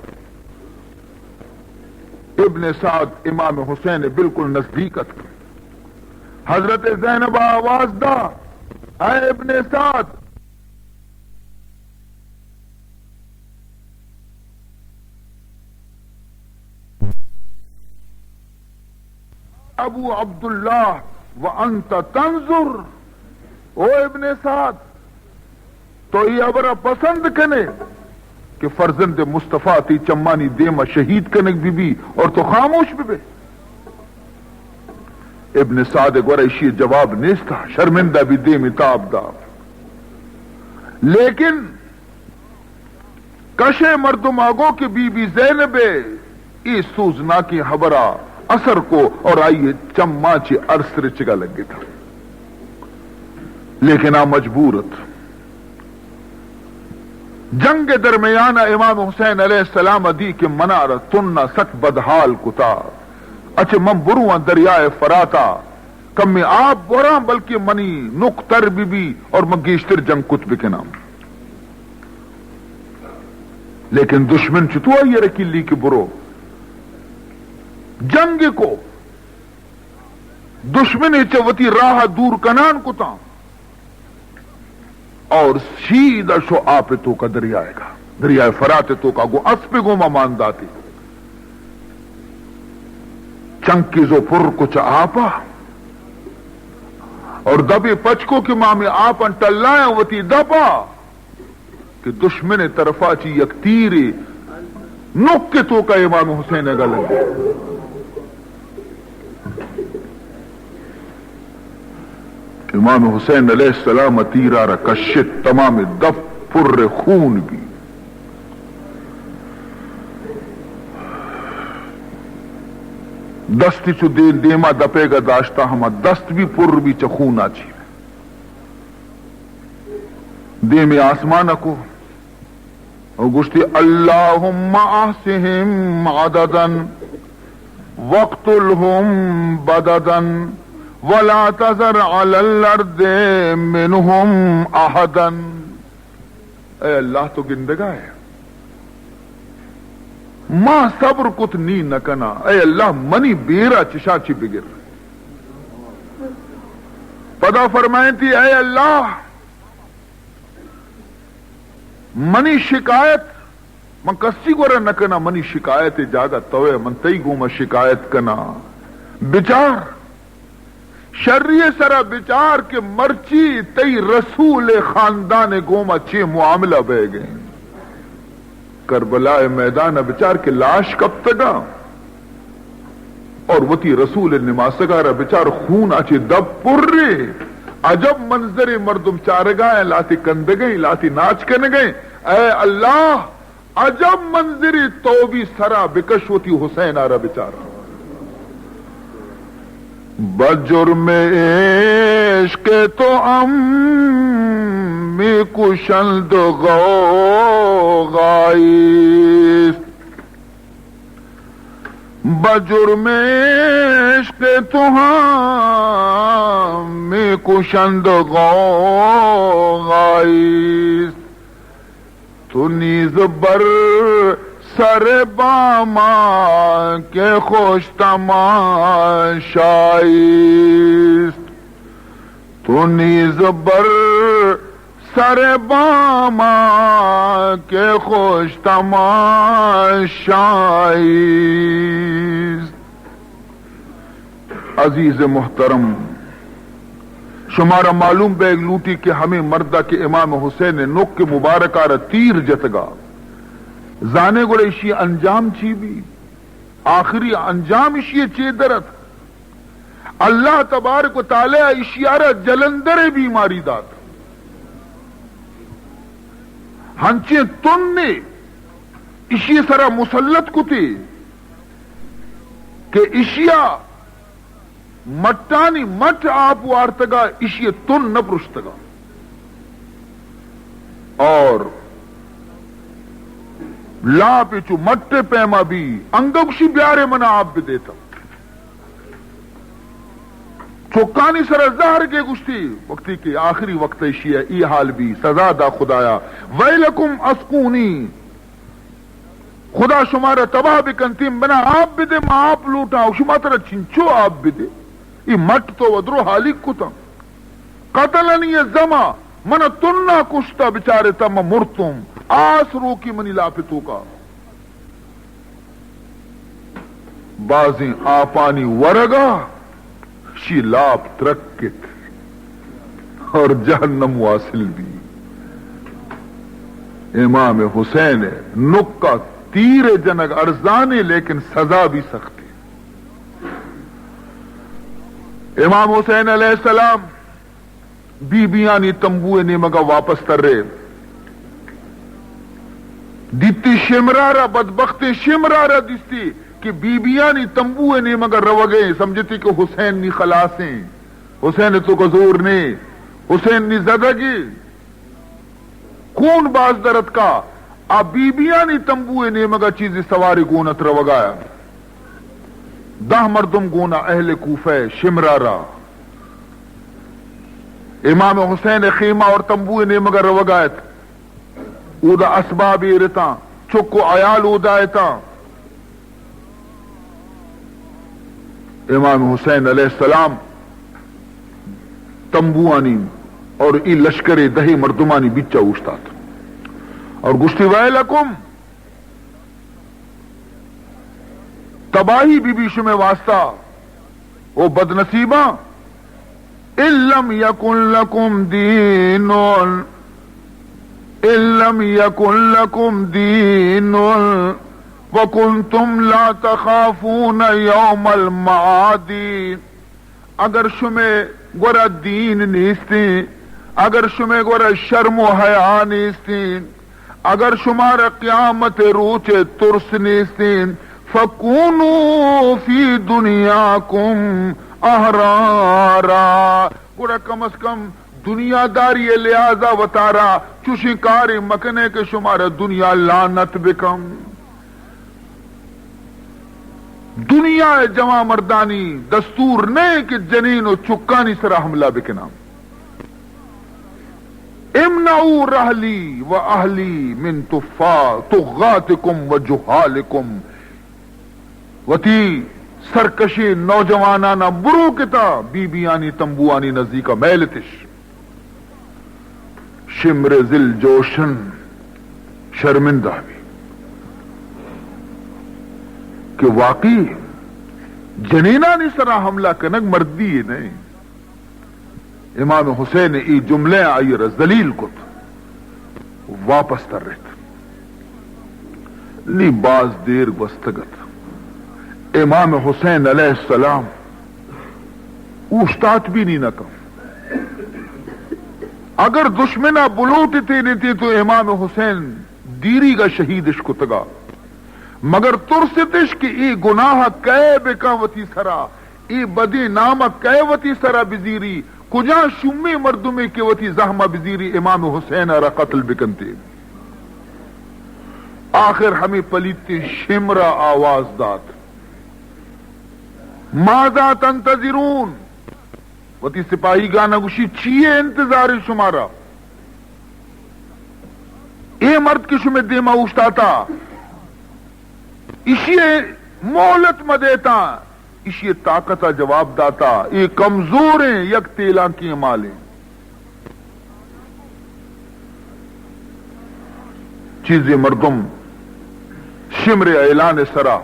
ابن سعد امام حسین بالکل نزدیک اتک۔ حضرت زینب آواز دا، اے ابن سعد! ابو عبداللہ و انت تنظر، او ابن سعد، تو ای ہبرا پسند کنے کہ فرزند مصطفی تی چمانی دیما شہید کنگ بی بی اور تو خاموش ببے؟ ابن سعد گورا اشی جواب نیستا، شرمندہ بی دیمی تاب دا۔ لیکن کشے مردم آگو کہ بی بی زینب ء اے سوزناکیں ہبرا اثر کو اور آئی چماں چہ ارس رچگا لگتا۔ لیکن آ مجبور ات۔ جنگ درمیان امام حسین علیہ السلام دی کہ منار تنا سک بدحال کتا۔ اچھے من برواں دریائے فراتا، کمے آپ بوراں، بلکہ منی نک تر بی بی اور من گیشتر جنگ کت بکناں۔ لیکن دشمن چتو آئی ء را کلی کہ برو۔ جنگ کو، دشمن چہ وتی راہ دور کنان کتاں اور سیدھا شو آپ توکا دریائے کا، دریائے فرات توکا گو اسپ گوما مان داتی۔ چنکی زو پر کچ آپا اور دبی پچکو کہ مامی آپن ٹلایاں وتی دپا۔ کہ دشمن ء طرفا چی یک تیرے نک ء توکا امام حسین ء گل انت۔ امام حسین علیہ السلام ء تیرا را کشت، تمام دپ پر خون بی۔ دستی چو دیم، دیما دپے گا داشتا، ہما دست بھی پر بی چہ خونا چی۔ دیم آسمان کو او گوشتی، اللهم احصهم عددا واقتلهم بددا ولا تذر علی الارض منهم احدا۔ اے اللہ، تو گندگا ئے، ما صبر کت نی نہ کناں۔ اے اللہ، منی بیرا چشاں چی بگر۔ پدا فرمائنتی، اے اللہ، منی شکایت من کسی گورا نہ کناں، منی شکایت جاگہ توئے، من تئی گوما شکایت کناں۔ بچار، شری سرا بچار کہ مرچی تئی رسول خاندان گوما چے معاملہ بہ گئے۔ کربلا میدان بچار کہ لاش کپتگا اور وتی رسول نماسگا را بچار، خون آ چے دپ پرے۔ عجب منظرے، مردم چارگا ہیں، لاتے کندگئیں، لاتے ناچ کنگئیں۔ اے اللہ، عجب منظرے، تو بھی سرا بکش، وتی حسین آ را بچار۔ بجرم عشق تو هم می‌کشند غوغایی است، بجرم عشق تو هم می‌کشند غوغایی است. تو نیز بر سر بام آ که خوش تماشایی است. تو نیز بر سر بام آ که خوش تماشایی است. عزیز محترم، شمارا معلوم بیگ لوٹی کہ ہمے مردا کہ امام حسین نک مبارکا را تیر جتگا، زانے گڑا اشی انجام چی بی؟ آخری انجام اشی چے درت؟ اللہ تبارک و تعالی اشیارا جلندر بیماری دات۔ ہنچیں تنے اشی سرا مسلط کتے کہ اشیا مٹانی مٹ آپ وارتگا، اشی تن نہ پرشتگا۔ اور لاپ چو مٹ پیما بی، انگا گوشی، بیارے منا آپ بدیتا۔ چکانی سرا زہر کے گوشتی، وقتی کہ آخری وقت اشی ای حال بی، سزا دا خدایا، ویلکم اسقونی، خدا شمارا تباہ بکنتیں، منا آپ بدے، ما آپ لوٹاں۔ او شما ترا چنچو آپ بدے؟ ای مٹ تو ودرو حالیگ کتاں۔ قتلنی الظما، من تنا کشتا، بچارے تا من مرتم۔ آس روکی منی لاپ توکا۔ بازیں آپانی ورگا شی لاپ ترکت اور جہنم واصل بی۔ امام حسین نکا تیر جنگ ارزانے، لیکن سزا بھی سخت ہے۔ امام حسین علیہ السلام بی بیانی تمبو نیمگا واپس ترے۔ دیتی شمرارا، بدبختیں شمرارا دیستی کہ بی بیانی تمبو نیمگا روگے، سمجھتی کہ حسین نی خلاصیں، حسین توکا زور نے، حسین نی زدگی۔ خون باز درتکا، آ بی بیانی تمبو نیمگا چیزی سواری گون ات روگایا۔ دہ مردم گونا اہل کوفہ شمرارا۔ امام حسین خیمہ اور تمبو نیمگا روگا ات۔ اودا اسباب ایرتاں، چک و عیال اودا اتاں۔ امام حسین علیہ السلام تمبوانی اور ای لشکر دہی مردمانی بیچا اوشتات اور گوشتی، ویلکم، تباہی بی بی شمے واسطہ، او بدنصیباں۔ ان لم یکن لکم دین، ان لم یکن لکم دین وکنتم لا تخافون یوم المعادی۔ اگر شمے گورا دین نیستیں، اگر شمے گورا شرم و حیا نیستیں، اگر شمارا قیامت روچ ترس نیستیں، فکونوا فی دنیاکم احرارا، گڑا کم از کم دنیاداری ءِ لحاظا وتارا چوشیں کارے مکنے کہ شمارا دنیا لعنت بکن۔ دنیا ءِ جوان مردانی دستور نہ کہ جنین و چکانی سرا حملہ بکناں۔ امنعوا رحلی و اہلی من تفا-، طغاتکم و جہالکم۔ وتی سرکشیں نوجواناناں برو کتا بی بیانی تمبوانی نزیکا میلتش۔ شمر ذی الجوشن شرمندہ بی کہ واقعی جنینانی سرا حملہ کنگ مردی نہ۔ امام حسین ای جملہ آئی را ذلیل کت، واپس ترت۔ نی باز دیر گوستگت۔ امام حسین علیہ السلام اوشتات بھی نی نہ کن۔ اگر دشمنا بلوٹتینتی تو امام حسین دیریگا شہیدش کتگا، مگر ترستش کہ ای گناہ کئے بکن وتی سرا، ای بدی نام کئے وتی سرا بزیری، کجا شومیں مردمے کہ وتی زہما بزیری امام حسین را قتل بکنتی۔ آخر ہمیں پلیت شمرا آواز دات، ماذا تنتظرون؟ وتی سپاہیگانا گوشی، چیئے انتظار شمارا؟ اے مرد کہ شمے دیما اوشتاتا، اشی مہلت مدیتا، اشی طاقتا جواب داتا، اے کمزوریں یک تیلانکی مالیں۔ چیزے مردم شمر اعلان سرا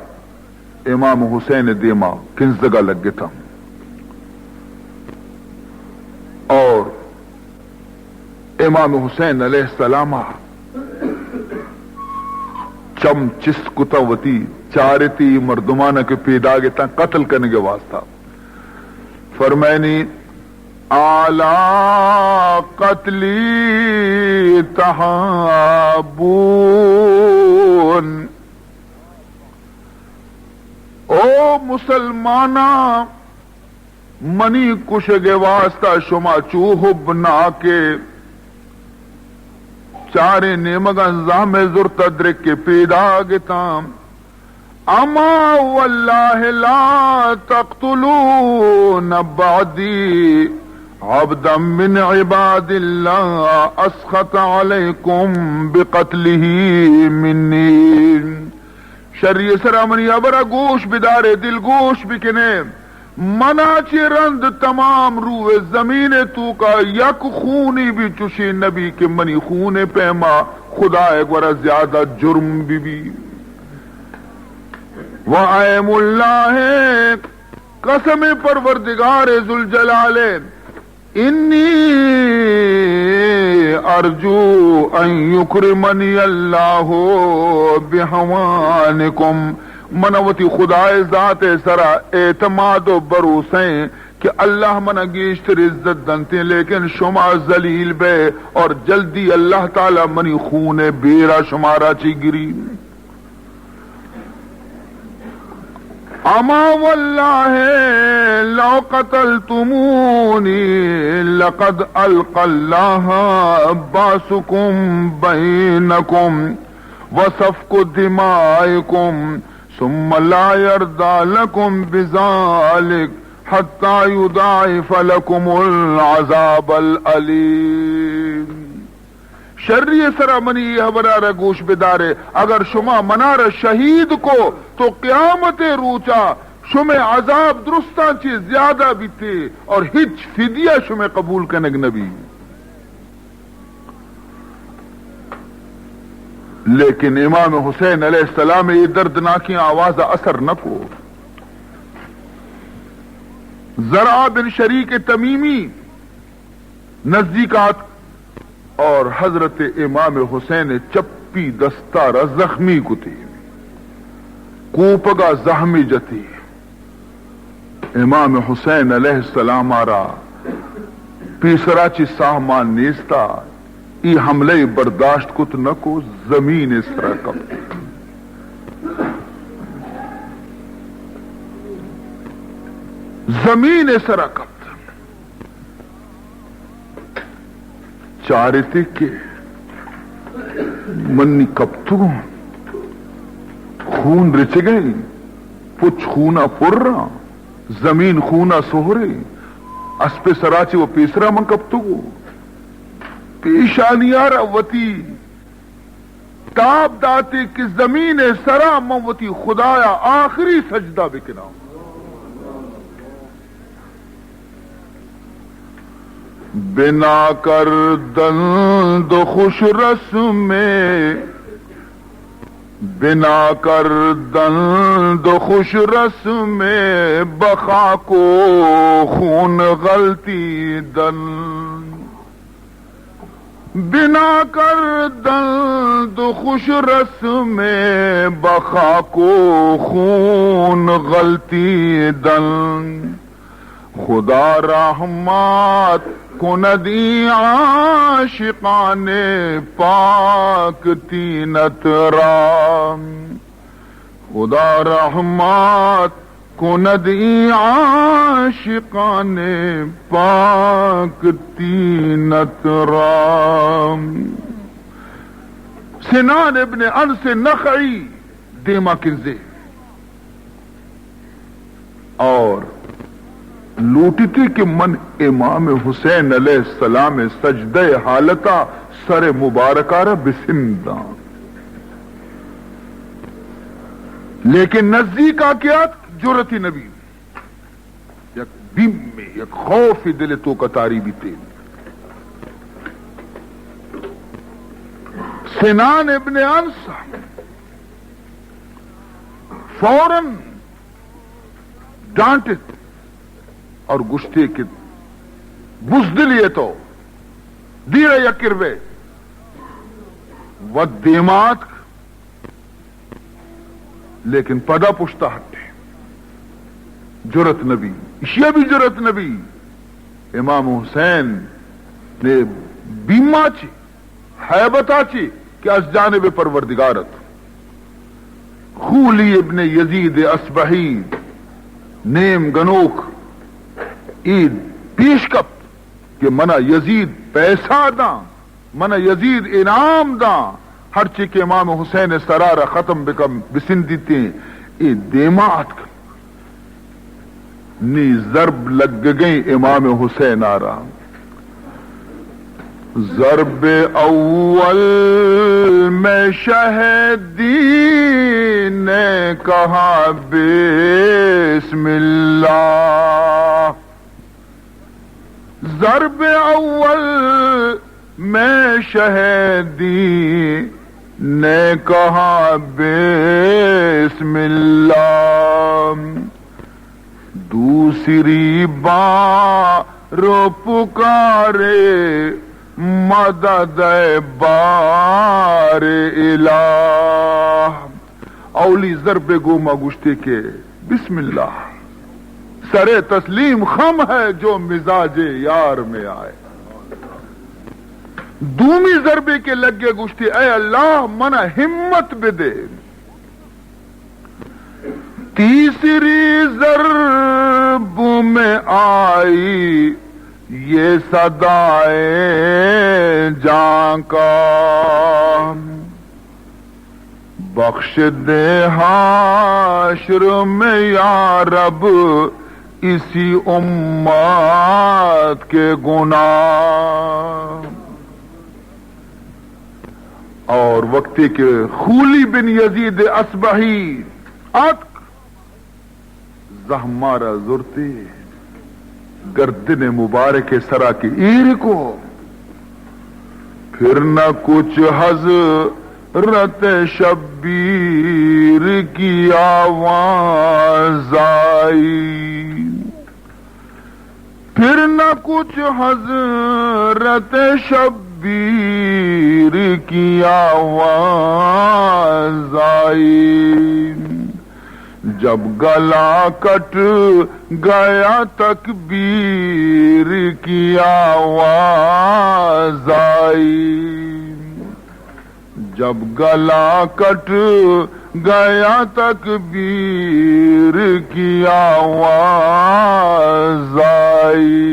امام حسین دیما کنزگا لگتا اور امام حسین علیہ السلام چم چست کتا وتی چارتی مردمانا کہ پیداگ اتاں قتل کنگے واسطہ۔ فرمائنی، الا قتلی تحابون۔ او مسلماناں، منی کشگ ءِ واسطہ شما چو حب ناکے، چاریں نیمگاں زہم ءِ زرت ءَ درکے پیداگ اتاں۔ اما واللہ لا تقتلون بعدی عبدا من عباد اللہ اسخط علیکم بقتلہ منی۔ شری سرا منی ہبرا گوش بدارے، دلگوش بکنے۔ منا چہ رند تمام روئے زمین توکا یک خونی بھی چشیں نبی کہ منی خون پیما خدائے گورا زیادہ جرم بہ بی۔ و ایم اللہ، قسم پروردگار ذوالجلال، انی ارجو ان یکرمنی اللہ بہوانکم۔ من وتی خدائے ذات سرا اعتماد و بھروسہ ایں کہ اللہ منا گیشتر عزت دنتیں، لیکن شما ذلیل بے اور جلدی اللہ تعالی منی خون بیرا شمارا چی گری۔ اما واللہ لو قتلتمونی لقد القی اللہ بأسکم بینکم وسفک دمائکم ثم لا یرضی لکم بذلک حتی یضاعف لکم العذاب العلیم۔ شری سرا منی اے ہبرا را گوش بدارے، اگر شما منارا شہید کو تو قیامت روچا شمے عذاب درستاں چہ زیادہ بیتے اور ہچ فدیہ شمے قبول کنگ نبی۔ لیکن امام حسین علیہ السلام اے دردناکیں آواز اثر نہ کو۔ زرعہ بن شریک تمیمی نزدیک آت اور حضرت امام حسین چپی دستارا زخمی کتی، کوپگا زہمی جتی۔ امام حسین علیہ السلام آرا پیسرا چی ساہ مان نیستا، ای حملہ برداشت کت نہ کو، زمین سرا کپت، زمین سرا کپت۔ چارتے کہ منی کپتگوں، خون رچگئے، پچ خونا پر، زمین خونا سہرے، اسپے سرا چہ و پیسرا من کپتگوں، پیشانیارا وتی تاب داتے کہ زمین سرا من وتی خدایا آخری سجدہ بکناں۔ بنا کردند خوش رسم، بنا کردند خوش رسم، بخاک و خون غلطیدن۔ بنا کردند خوش رسم، بخاک و خون غلطیدن۔ خدا رحمت کند این عاشقان پاک طینت را۔ خدا رحمت کند این عاشقان پاک طینت را۔ سنان ابن انس نخعی دیما کنزے اور لوٹتی کہ من امام حسین علیہ السلام سجدہ حالتا سر مبارکا را بسنداں، لیکن نزدیکا کہ آتک جرأتی نبی، یک بیمے، یک خوفے دل توکا تاری بیتے۔ سنان ابن انس فوراً ڈانٹت اور گشتے کہ بزدلی ئے تو، دیر ءَ یکر بئے۔ وت دیما آتک، لیکن پدا پشتا ہٹے۔ جرأت نبی، اشیا بھی جرأت نبی۔ امام حسین نے بیما چی ہیبتا چی کہ از جانب پروردگار ات۔ خولی ابن یزید اصبہی نیم گنوک اے پیش کپت کہ منا یزید پیسہ داں، منا یزید انعام داں، ہرچی کہ امام حسین سرا را ختم بکن، بسندیتیں، اے دیما آتک۔ نی ضرب لگگئیں امام حسین ءَ را۔ ضرب اول میں شہ دین نے کہا بسم اللہ۔ ضرب اول میں شہ دین نے کہا بسم اللہ۔ دوسری بار پکارے مدد بار الہ۔ اولی ضرب گوما گشتے کہ بسم اللہ، سر تسلیم خم ہے جو مزاج یار میں آئے۔ دومی ضربے کہ لگے گشتے، اے اللہ، منا ہمت بدے۔ تیسری ضرب میں آئی یہ صدائے جاں کا، بخش دے حشر میں یا رب اسی امت کے گناہ۔ اور وقتے کہ خولی بن یزید اصبہی آتک، زہما را زرتے، گردن مبارک سرا کہ ایر کو، پھر نہ کچھ حضرت شبیر کی آواز آئی۔ پھر نہ کچھ حضرت شبیر کی آواز آئی۔ جب گلا کٹ گیا تکبیر کی آواز آئی۔ جب گلا کٹ گیا تکبیر کی آواز آئی۔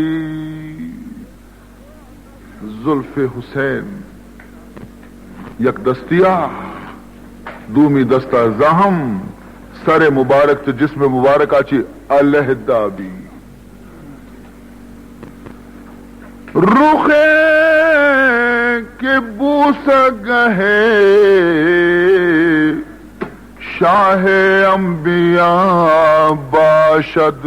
زلف حسین یک دستیا، دومی دستا زہم، سر مبارک چہ جسم مبارکا چہ علیحدہ بی۔ رخے کہ بوسہ گہے شاہ انبیاء باشد۔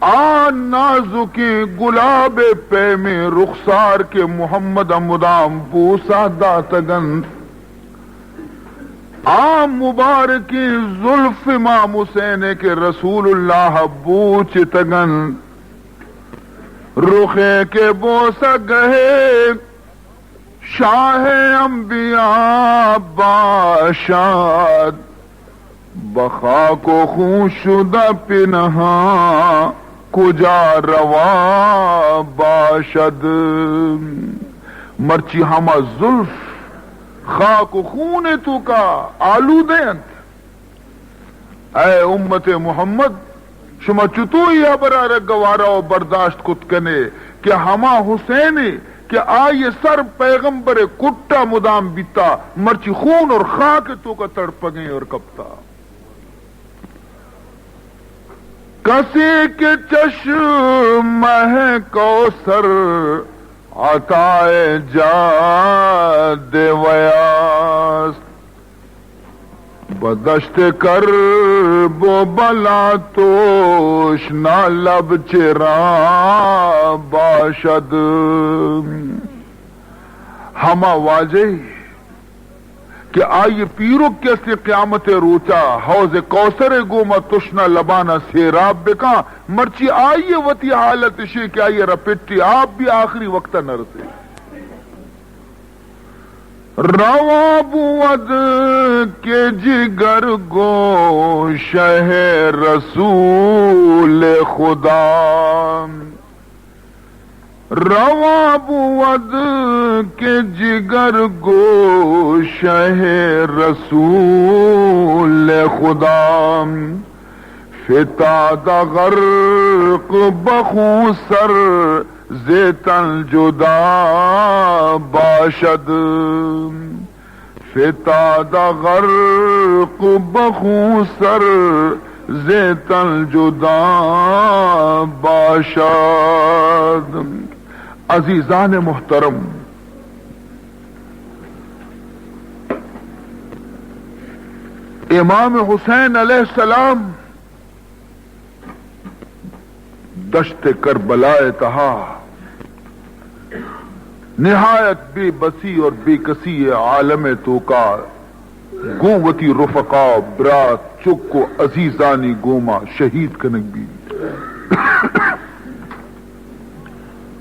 آ نازکیں گلاب پیمیں رخسار کہ محمد ء مدام بوسہ داتگ انت، آ مبارکیں زلف امام حسین ء کہ رسول اللہ ء بوچتگ انت۔ رخے کہ بوسہ گہے شاہ انبیاء باشد، بہ خاک و خون شدہ پنہاں کجا روا باشد۔ مرچی ہما زلف خاک و خون توکا آلودہ انت۔ اے امت محمد، شما چتو اے ہبرا را گوارا و برداشت کت کنے کہ ہما حسینے کہ آئی سر پیغمبر کٹا مدام بیتا، مرچی خون اور خاک توکا تڑپگیں اور کپتا؟ کسے کہ چشمہ کوثر عطائے جاد ویاست، بہ دشت کرب و بلا تشنا لب چرا باشد۔ ہما واجہ کہ آئی پیرک کہ استے قیامت روچا حوض کوثر گوما تشنا لبانا سیراب بکاں، مرچی آئی وتی حالت شے کہ آئی را پٹی آپ بھی آخری وقت نہ رسے۔ روا بود کہ جگر گوشہ رسول خدا، روا بود کہ جگر گوشہ رسول خدا، فتادہ غرق بخون سر ز تن جدا باشد۔ فتادہ غرق بخون سر ز تن جدا باشد۔ عزیزان محترم، امام حسین علیہ السلام دشت کربلا ء تہا نہایت بے بسی اور بے کسی ء عالم ء توکا گوں وتی رفقا، برات، چک و عزیزانی گوما شہید کنگ بیت۔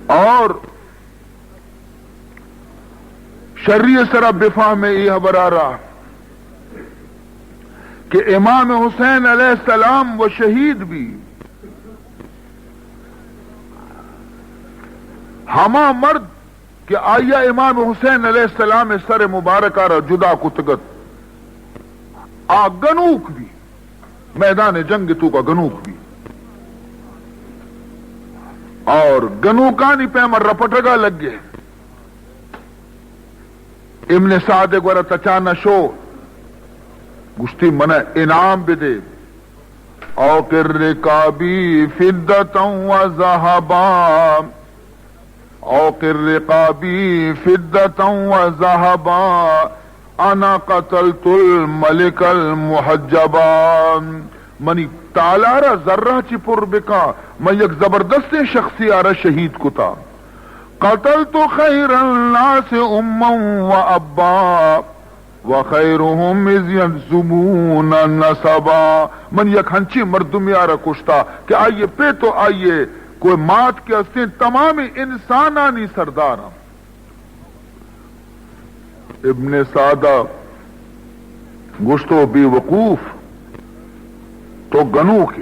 اور شری ء سرا بفہمے اے ہبرا را کہ امام حسین علیہ السلام و شہید بی، ہما مرد کہ آیا امام حسین علیہ السلام سر مبارکا را جدا کتگت، آ گنوک بی۔ میدان جنگ توکا گنوک بی اور گنوکانی پیما رپٹگا لگے۔ ابن سعد گورا تچانا شو، گشتی منا انعام بدے۔ اوقر رقابی فدة و ذهبا، اوقر رقابی فدة و ذهبا، انا قتلت الملك المحجبا۔ منی تالارا زرہ چی پر بکا، من یک زبردستیں شخصی آرا شہید کتا۔ قتلت خیر الناس اما و ابا، و خیرهم اذ یلزمون نسبا۔ من یک ہنچیں مردمے آرا کشتا کہ آئی پت و آئی کوئی مات کہ استیں تمام انسانانی سردار ہم۔ ابن سعدہ گوشتو، بے وقوف، تو گنوکے۔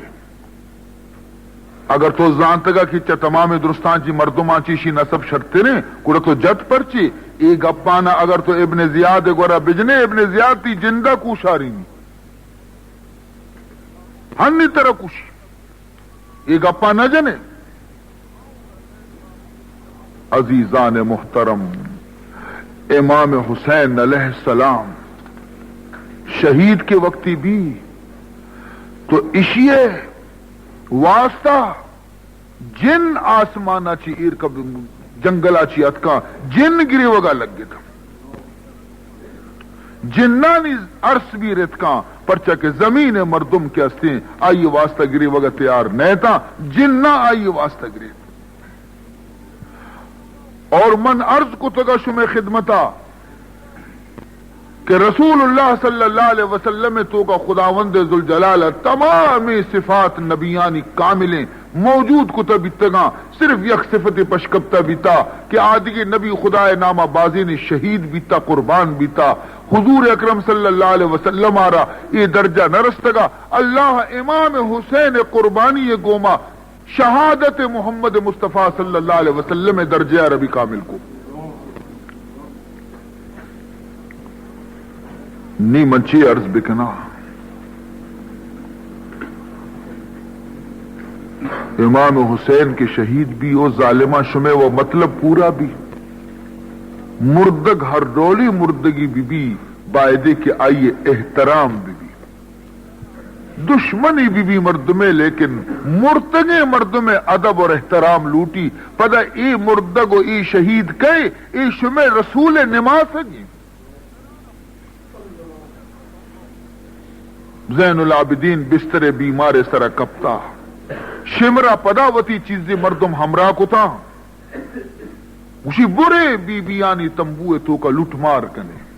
اگر تو زانتگا کہ چہ تمام درستان چی مردمان چی شی نسب شرتریں، گڑا تو جت پرچی؟ اے گپانا اگر تو ابن زیاد گورا بجنے، ابن زیاد تی جندا کوشارینی۔ ہنی ترا کوشی۔ اے گپا نہ جنے۔ عزیزان محترم، امام حسین علیہ السلام شہید کے وقتی بھی تو اشی واسطہ جن آسمانا چی ایر کب، جنگلا چی اتکا، جن گریوگا لگتا۔ جنانی ارس بھی رتکاں، پرچا کہ زمین مردم کہ استیں، آئی واسطہ گریوگ تیار نہ تاں، جناں آئی واسطہ گریت۔ اور من عرض کتگا شمے خدمتا کہ رسول اللہ صلی اللہ علیہ وسلم توکا خداوند ذوالجلال تمام صفات نبیانی کاملیں، موجود کتہ بیتگاں، صرف یک صفتے پشکپتہ بیتا کہ آدگہ نبی خدائے ناما بازینے شہید بیتا، قربان بیتا۔ حضور اکرم صلی اللہ علیہ وسلم آرا اے درجہ نہ رستگا۔ اللہ امام حسین قربانی گوما شہادت محمد مصطفی صلی اللہ علیہ وسلم درجہ آرا بھی کامل کو۔ نی من چی عرض بکناں؟ امام حسین کہ شہید بی، او ظالماں شمے و مطلب پورا بی۔ مردگ ہر ڈولی مردگی بی بی، بایدے کہ آئی احترام بی بی۔ دشمنی بی بی مردمے، لیکن مرتگیں مردمے ادب اور احترام لوٹی۔ پدا اے مردگ و اے شہید کئے؟ اے شمے رسول نماسگی۔ زین العابدین بستر بیمار سرا کپتا۔ شمرا پدا وتی چیزی مردم ہمراہ کتا۔ گوشی، برے بی بیانی تمبو توکا لوٹ مار کنے۔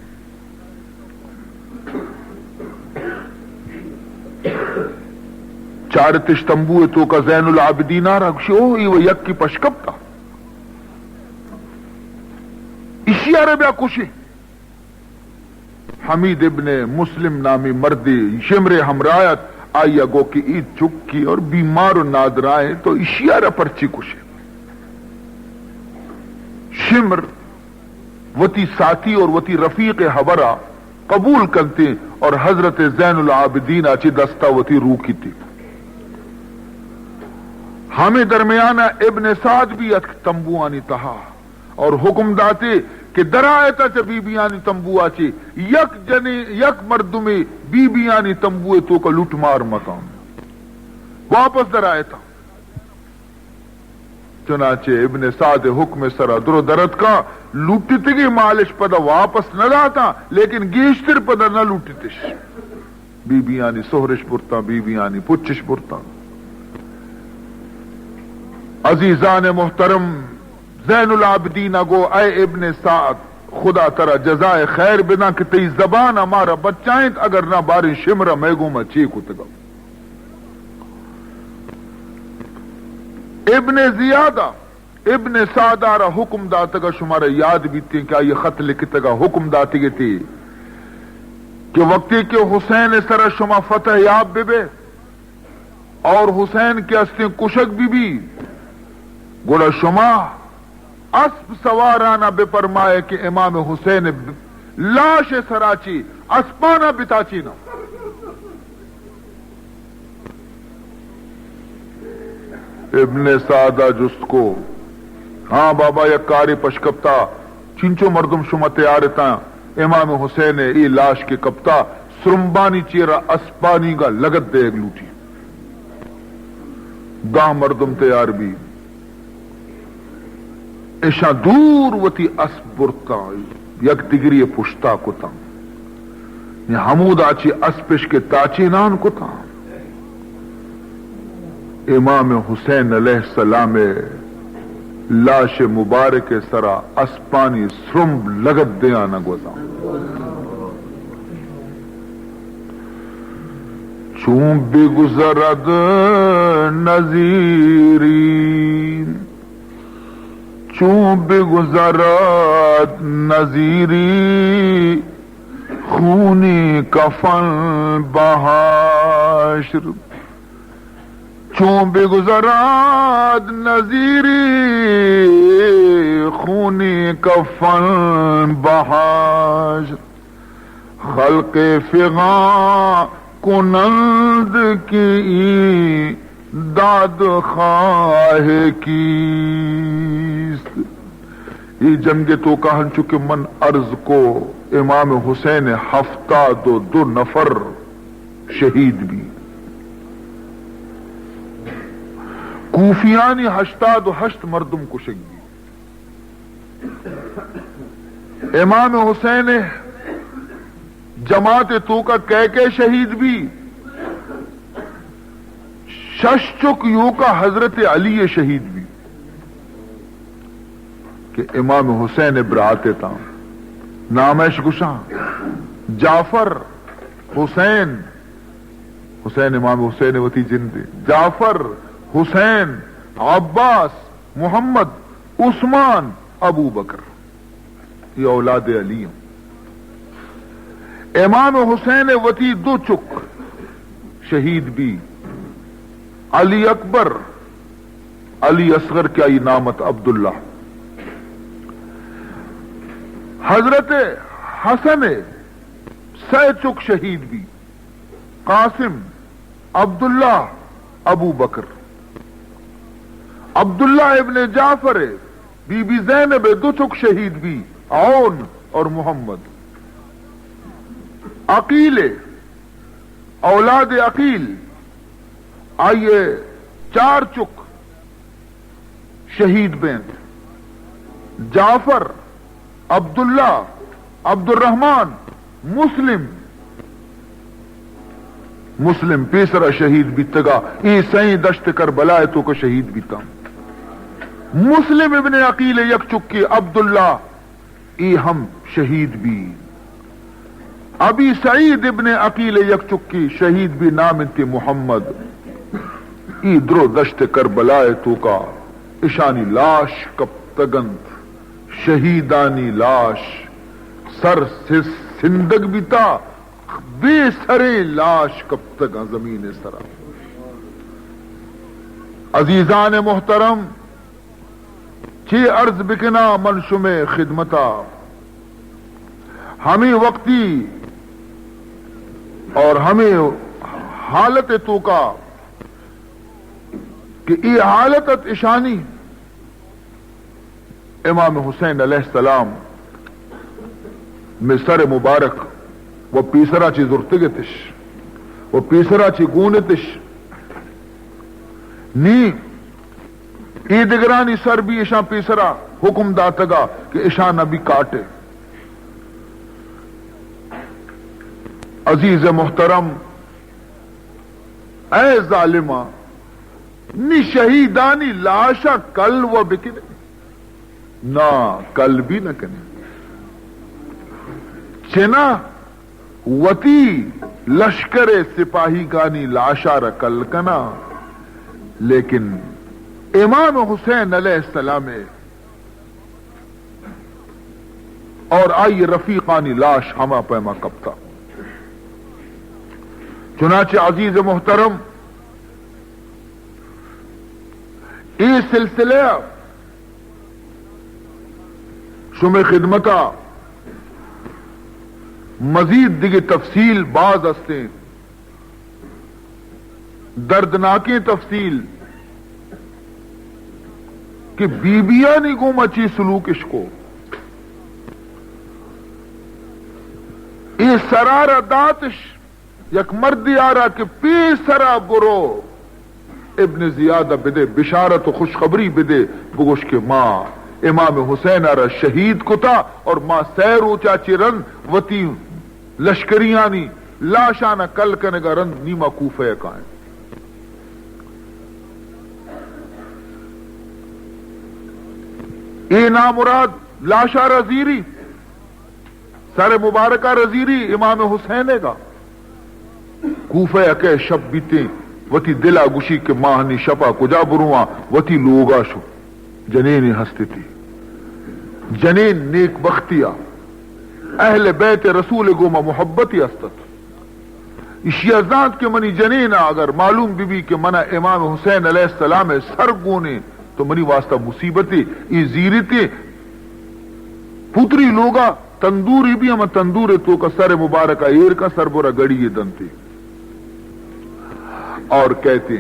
چارتش تمبو توکا زین العابدین آرا، گوشی، او، ای و یکی پشکپتا۔ اشی آرا بیا کشے۔ حمید ابن مسلم نامی مردے شمرے ہمراہ ات، آئی ء گو کہ ای چکی اور بیمار و نادرائیں تو اشی ء را پرچی کشے؟ شمر وتی ساتھی اور وتی رفیق ہبرا قبول کنتے اور حضرت زین العابدین ء چہ دستا وتی روکیتی۔ ہمے درمیان ء ابن سعد بھی اتک تمبوانی تہا۔ اور حکم داتے کہ درائتا چہ بی بیانی تمبو آ چے یک جنے، یک مردمے بی بیانی تمبو توکا لوٹ مار مکان۔ واپس درائتا۔ چنانچہ ابن سعد حکم سرا درو درتکا، لوٹتگی مالش پدا واپس نہ داتا، لیکن گیشتر پدا نہ لوٹتش۔ بی بیانی سہرش برتاں، بی بیانی پچش برتاں۔ عزیزان محترم، زین العابدین ء گو، اے ابن سعد، خدا ترا جزائے خیر بداں کہ تئی زبان ء مارا بچائینت، اگر نہ باریں شمر ء مئے گوما چے کتگ۔ ابن زیاد ء ابن سعد ء را حکم داتگ ء شمارا یاد بیتیں کہ آئی خط لکھتگ ء حکم داتگ اتے کہ وقتی کہ حسین ء سر ء شما فتح یاب بہ بے اور حسین کہ استیں کشگ بہ بی، گڑا شما اسپ سوارانا بہ پرمائے کہ امام حسین لاش ء سرا چی اسپانا بتاچیناں۔ ابن سعد ء جست کو، ہاں بابا، یک کارے پشکپتا، چنچو مردم شما تیار اتاں امام حسین ء اے لاش کہ کپتا، سرمبانی چیرا اسپانی گا لگت دیگ لوٹی۔ داں مردم تیار بی۔ اشاں دور وتی اسپ برتاں، یک دگری پشتا کتاں۔ نی ہمودا چی اسپش کہ تاچینان کتاں۔ امام حسین علیہ السلام لاش مبارک سرا اسپانی سرمب لگت دیانا گوزاں۔ چون بگذرد نذیری، چون بگذرد نذیری، خونی کفن بحشر۔ چون بگذرد نذیری، خونی کفن بحشر۔ خلق فغان کنند که این دادخواه کیست؟ اے جنگ ءِ توکا ہنچو کہ من عرض کو، امام حسین ءِ ہفتاد و دو نفر شہید بی۔ کوفیانی ہشتاد و ہشت مردم کشگ بی۔ امام حسین ءِ جماعت ءِ توکا کئے کئے شہید بی؟ شش چک ایوکا حضرت علی ءِ شہید بی کہ امام حسین ءِ برات اتاں۔ نام اش گوشاں جعفر، حسین، حسین امام حسین ءِ وتی جند ءِ، جعفر، حسین، عباس، محمد، عثمان، ابو بکر۔ اے اولاد علی ایں۔ امام حسین ءِ وتی دو چک شہید بی، علی اکبر، علی اصغر کہ آئی نام ات عبداللہ۔ حضرت حسن ءِ سئے چک شہید بی، قاسم، عبداللہ، ابو بکر۔ عبداللہ ابن جعفر ءِ بی بی زینب ءِ دو چک شہید بی، عون اور محمد۔ عقیل ءِ، اولاد عقیل، آئی ءِ چار چک شہید بینت، جعفر، عبداللہ، عبدالرحمن، مسلم۔ مسلم پیسرا شہید بیتگا، اے سئیں دشت کربلا ءِ توکا شہید بیتاں۔ مسلم ابن عقیل ءِ یک چکے عبداللہ، اے ہم شہید بی۔ ابی سعید ابن عقیل ءِ یک چکے شہید بی، نام انت محمد۔ اے درو دشت کربلا ءِ توکا اشانی لاش کپتگ انت۔ شہیدانی لاش سر س-، سندگ بیتا، بے سریں لاش کپتگاں زمین ءِ سرا۔ عزیزان محترم، چے عرض بکناں من شمئے خدمتا؟ ہمے وقتی اور ہمے حالت توکا کہ اے حالت ات اشانی، امام حسین علیہ السلام مئے سر مبارک و پیسرا چہ زرتگ اتش و پیسرا چہ گون اتش۔ نی اے دگرانی سر بی، اشاں پیسرا حکم داتگا کہ اشاں نبی کاٹے۔ عزیز محترم، اے ظالماں، نی شہیدانی لاشاں کل و بکنے؟ نا، کل بی نہ کنے۔ چنا وتی لشکر سپاہیگانی لاشارا کل کنا، لیکن امام حسین علیہ السلام اور آئی رفیقانی لاش ہما پیما کپتا۔ چنانچہ عزیز محترم، اے سلسلہ شمئے خدمتا مزید دگہ تفصیل باز ہستیں، دردناکیں تفصیل کہ بی بیانی گوما چی سلوک اش کو۔ اے سرارا داتش یک مردے آرا کہ پیسرا برو ابن زیاد ء بدے، بشارت و خوشخبری بدے، بگوش کہ ما امام حسین ء را شہید کتا اور ما سئے روچا چہ رند وتی لشکریانی لاشانا کل کنگا رند نیما کوفہ ء کائیں۔ اے نامراد لاشا را زیری، سر مبارکا رزیری امام حسین ء گا۔ کوفہ ء کہ شپ بیتیں، وتی دل ء گوشی کہ ما ہنی شپ ء کجا برواں، وتی لوگ ء شو۔ جنینے ہستتی، جنین نیک بختی ء اہل بیت رسول ء گوما محبتی ہستت۔ ایشی ء زانت کہ منی جنین ء اگر معلوم بہ بی کہ من ء امام حسین علیہ السلام ء سر گونے تو منی واسطہ مصیبتے، اے زیرتے۔ پوتری لوگا تندوری بی، ہم تندور توکا سر مبارکا ایر کا، سر برا گڑی دنتے اور کہتے،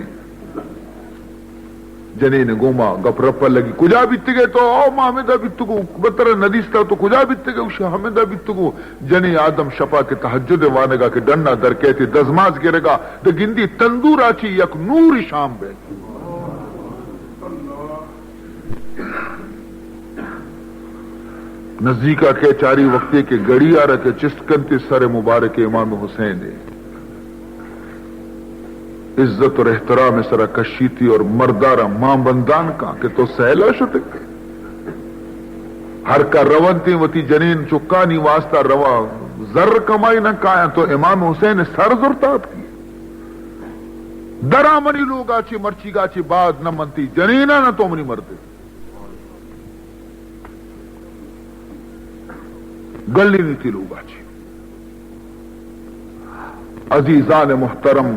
جنین گوما گپ رپ لگی، کجا بیتگے تو؟ او ما ہمدا بیتگوں۔ بتر ندیستا تو کجا بیتگے؟ گوشی ہمدا بیتگوں۔ جنین آدم شپا کہ تہجد وانگا کہ ڈنا در کیتے دزماز گرگا، دے گندی تندورا چی یک نور شام بے۔ نزیکا کہ چاری وقتے کہ گڑیارا کہ چست کنتی سر مبارک امام حسین ہے۔ عزت اور احترام سرا کشیتی اور مردارا مان بندان کا کہ تو سیلا شتگ۔ ہر کا رونتی وتی جنین چکانی واسطہ رواں، زر کمائی نہ کایاں، تو امام حسین سر زرتات کی۔ درا منی لوگا چی مرچیگا چی بعد نہ منتی جنینا نہ تو منی مردے۔ گلی نیتی لوگا چی۔ عزیزان محترم،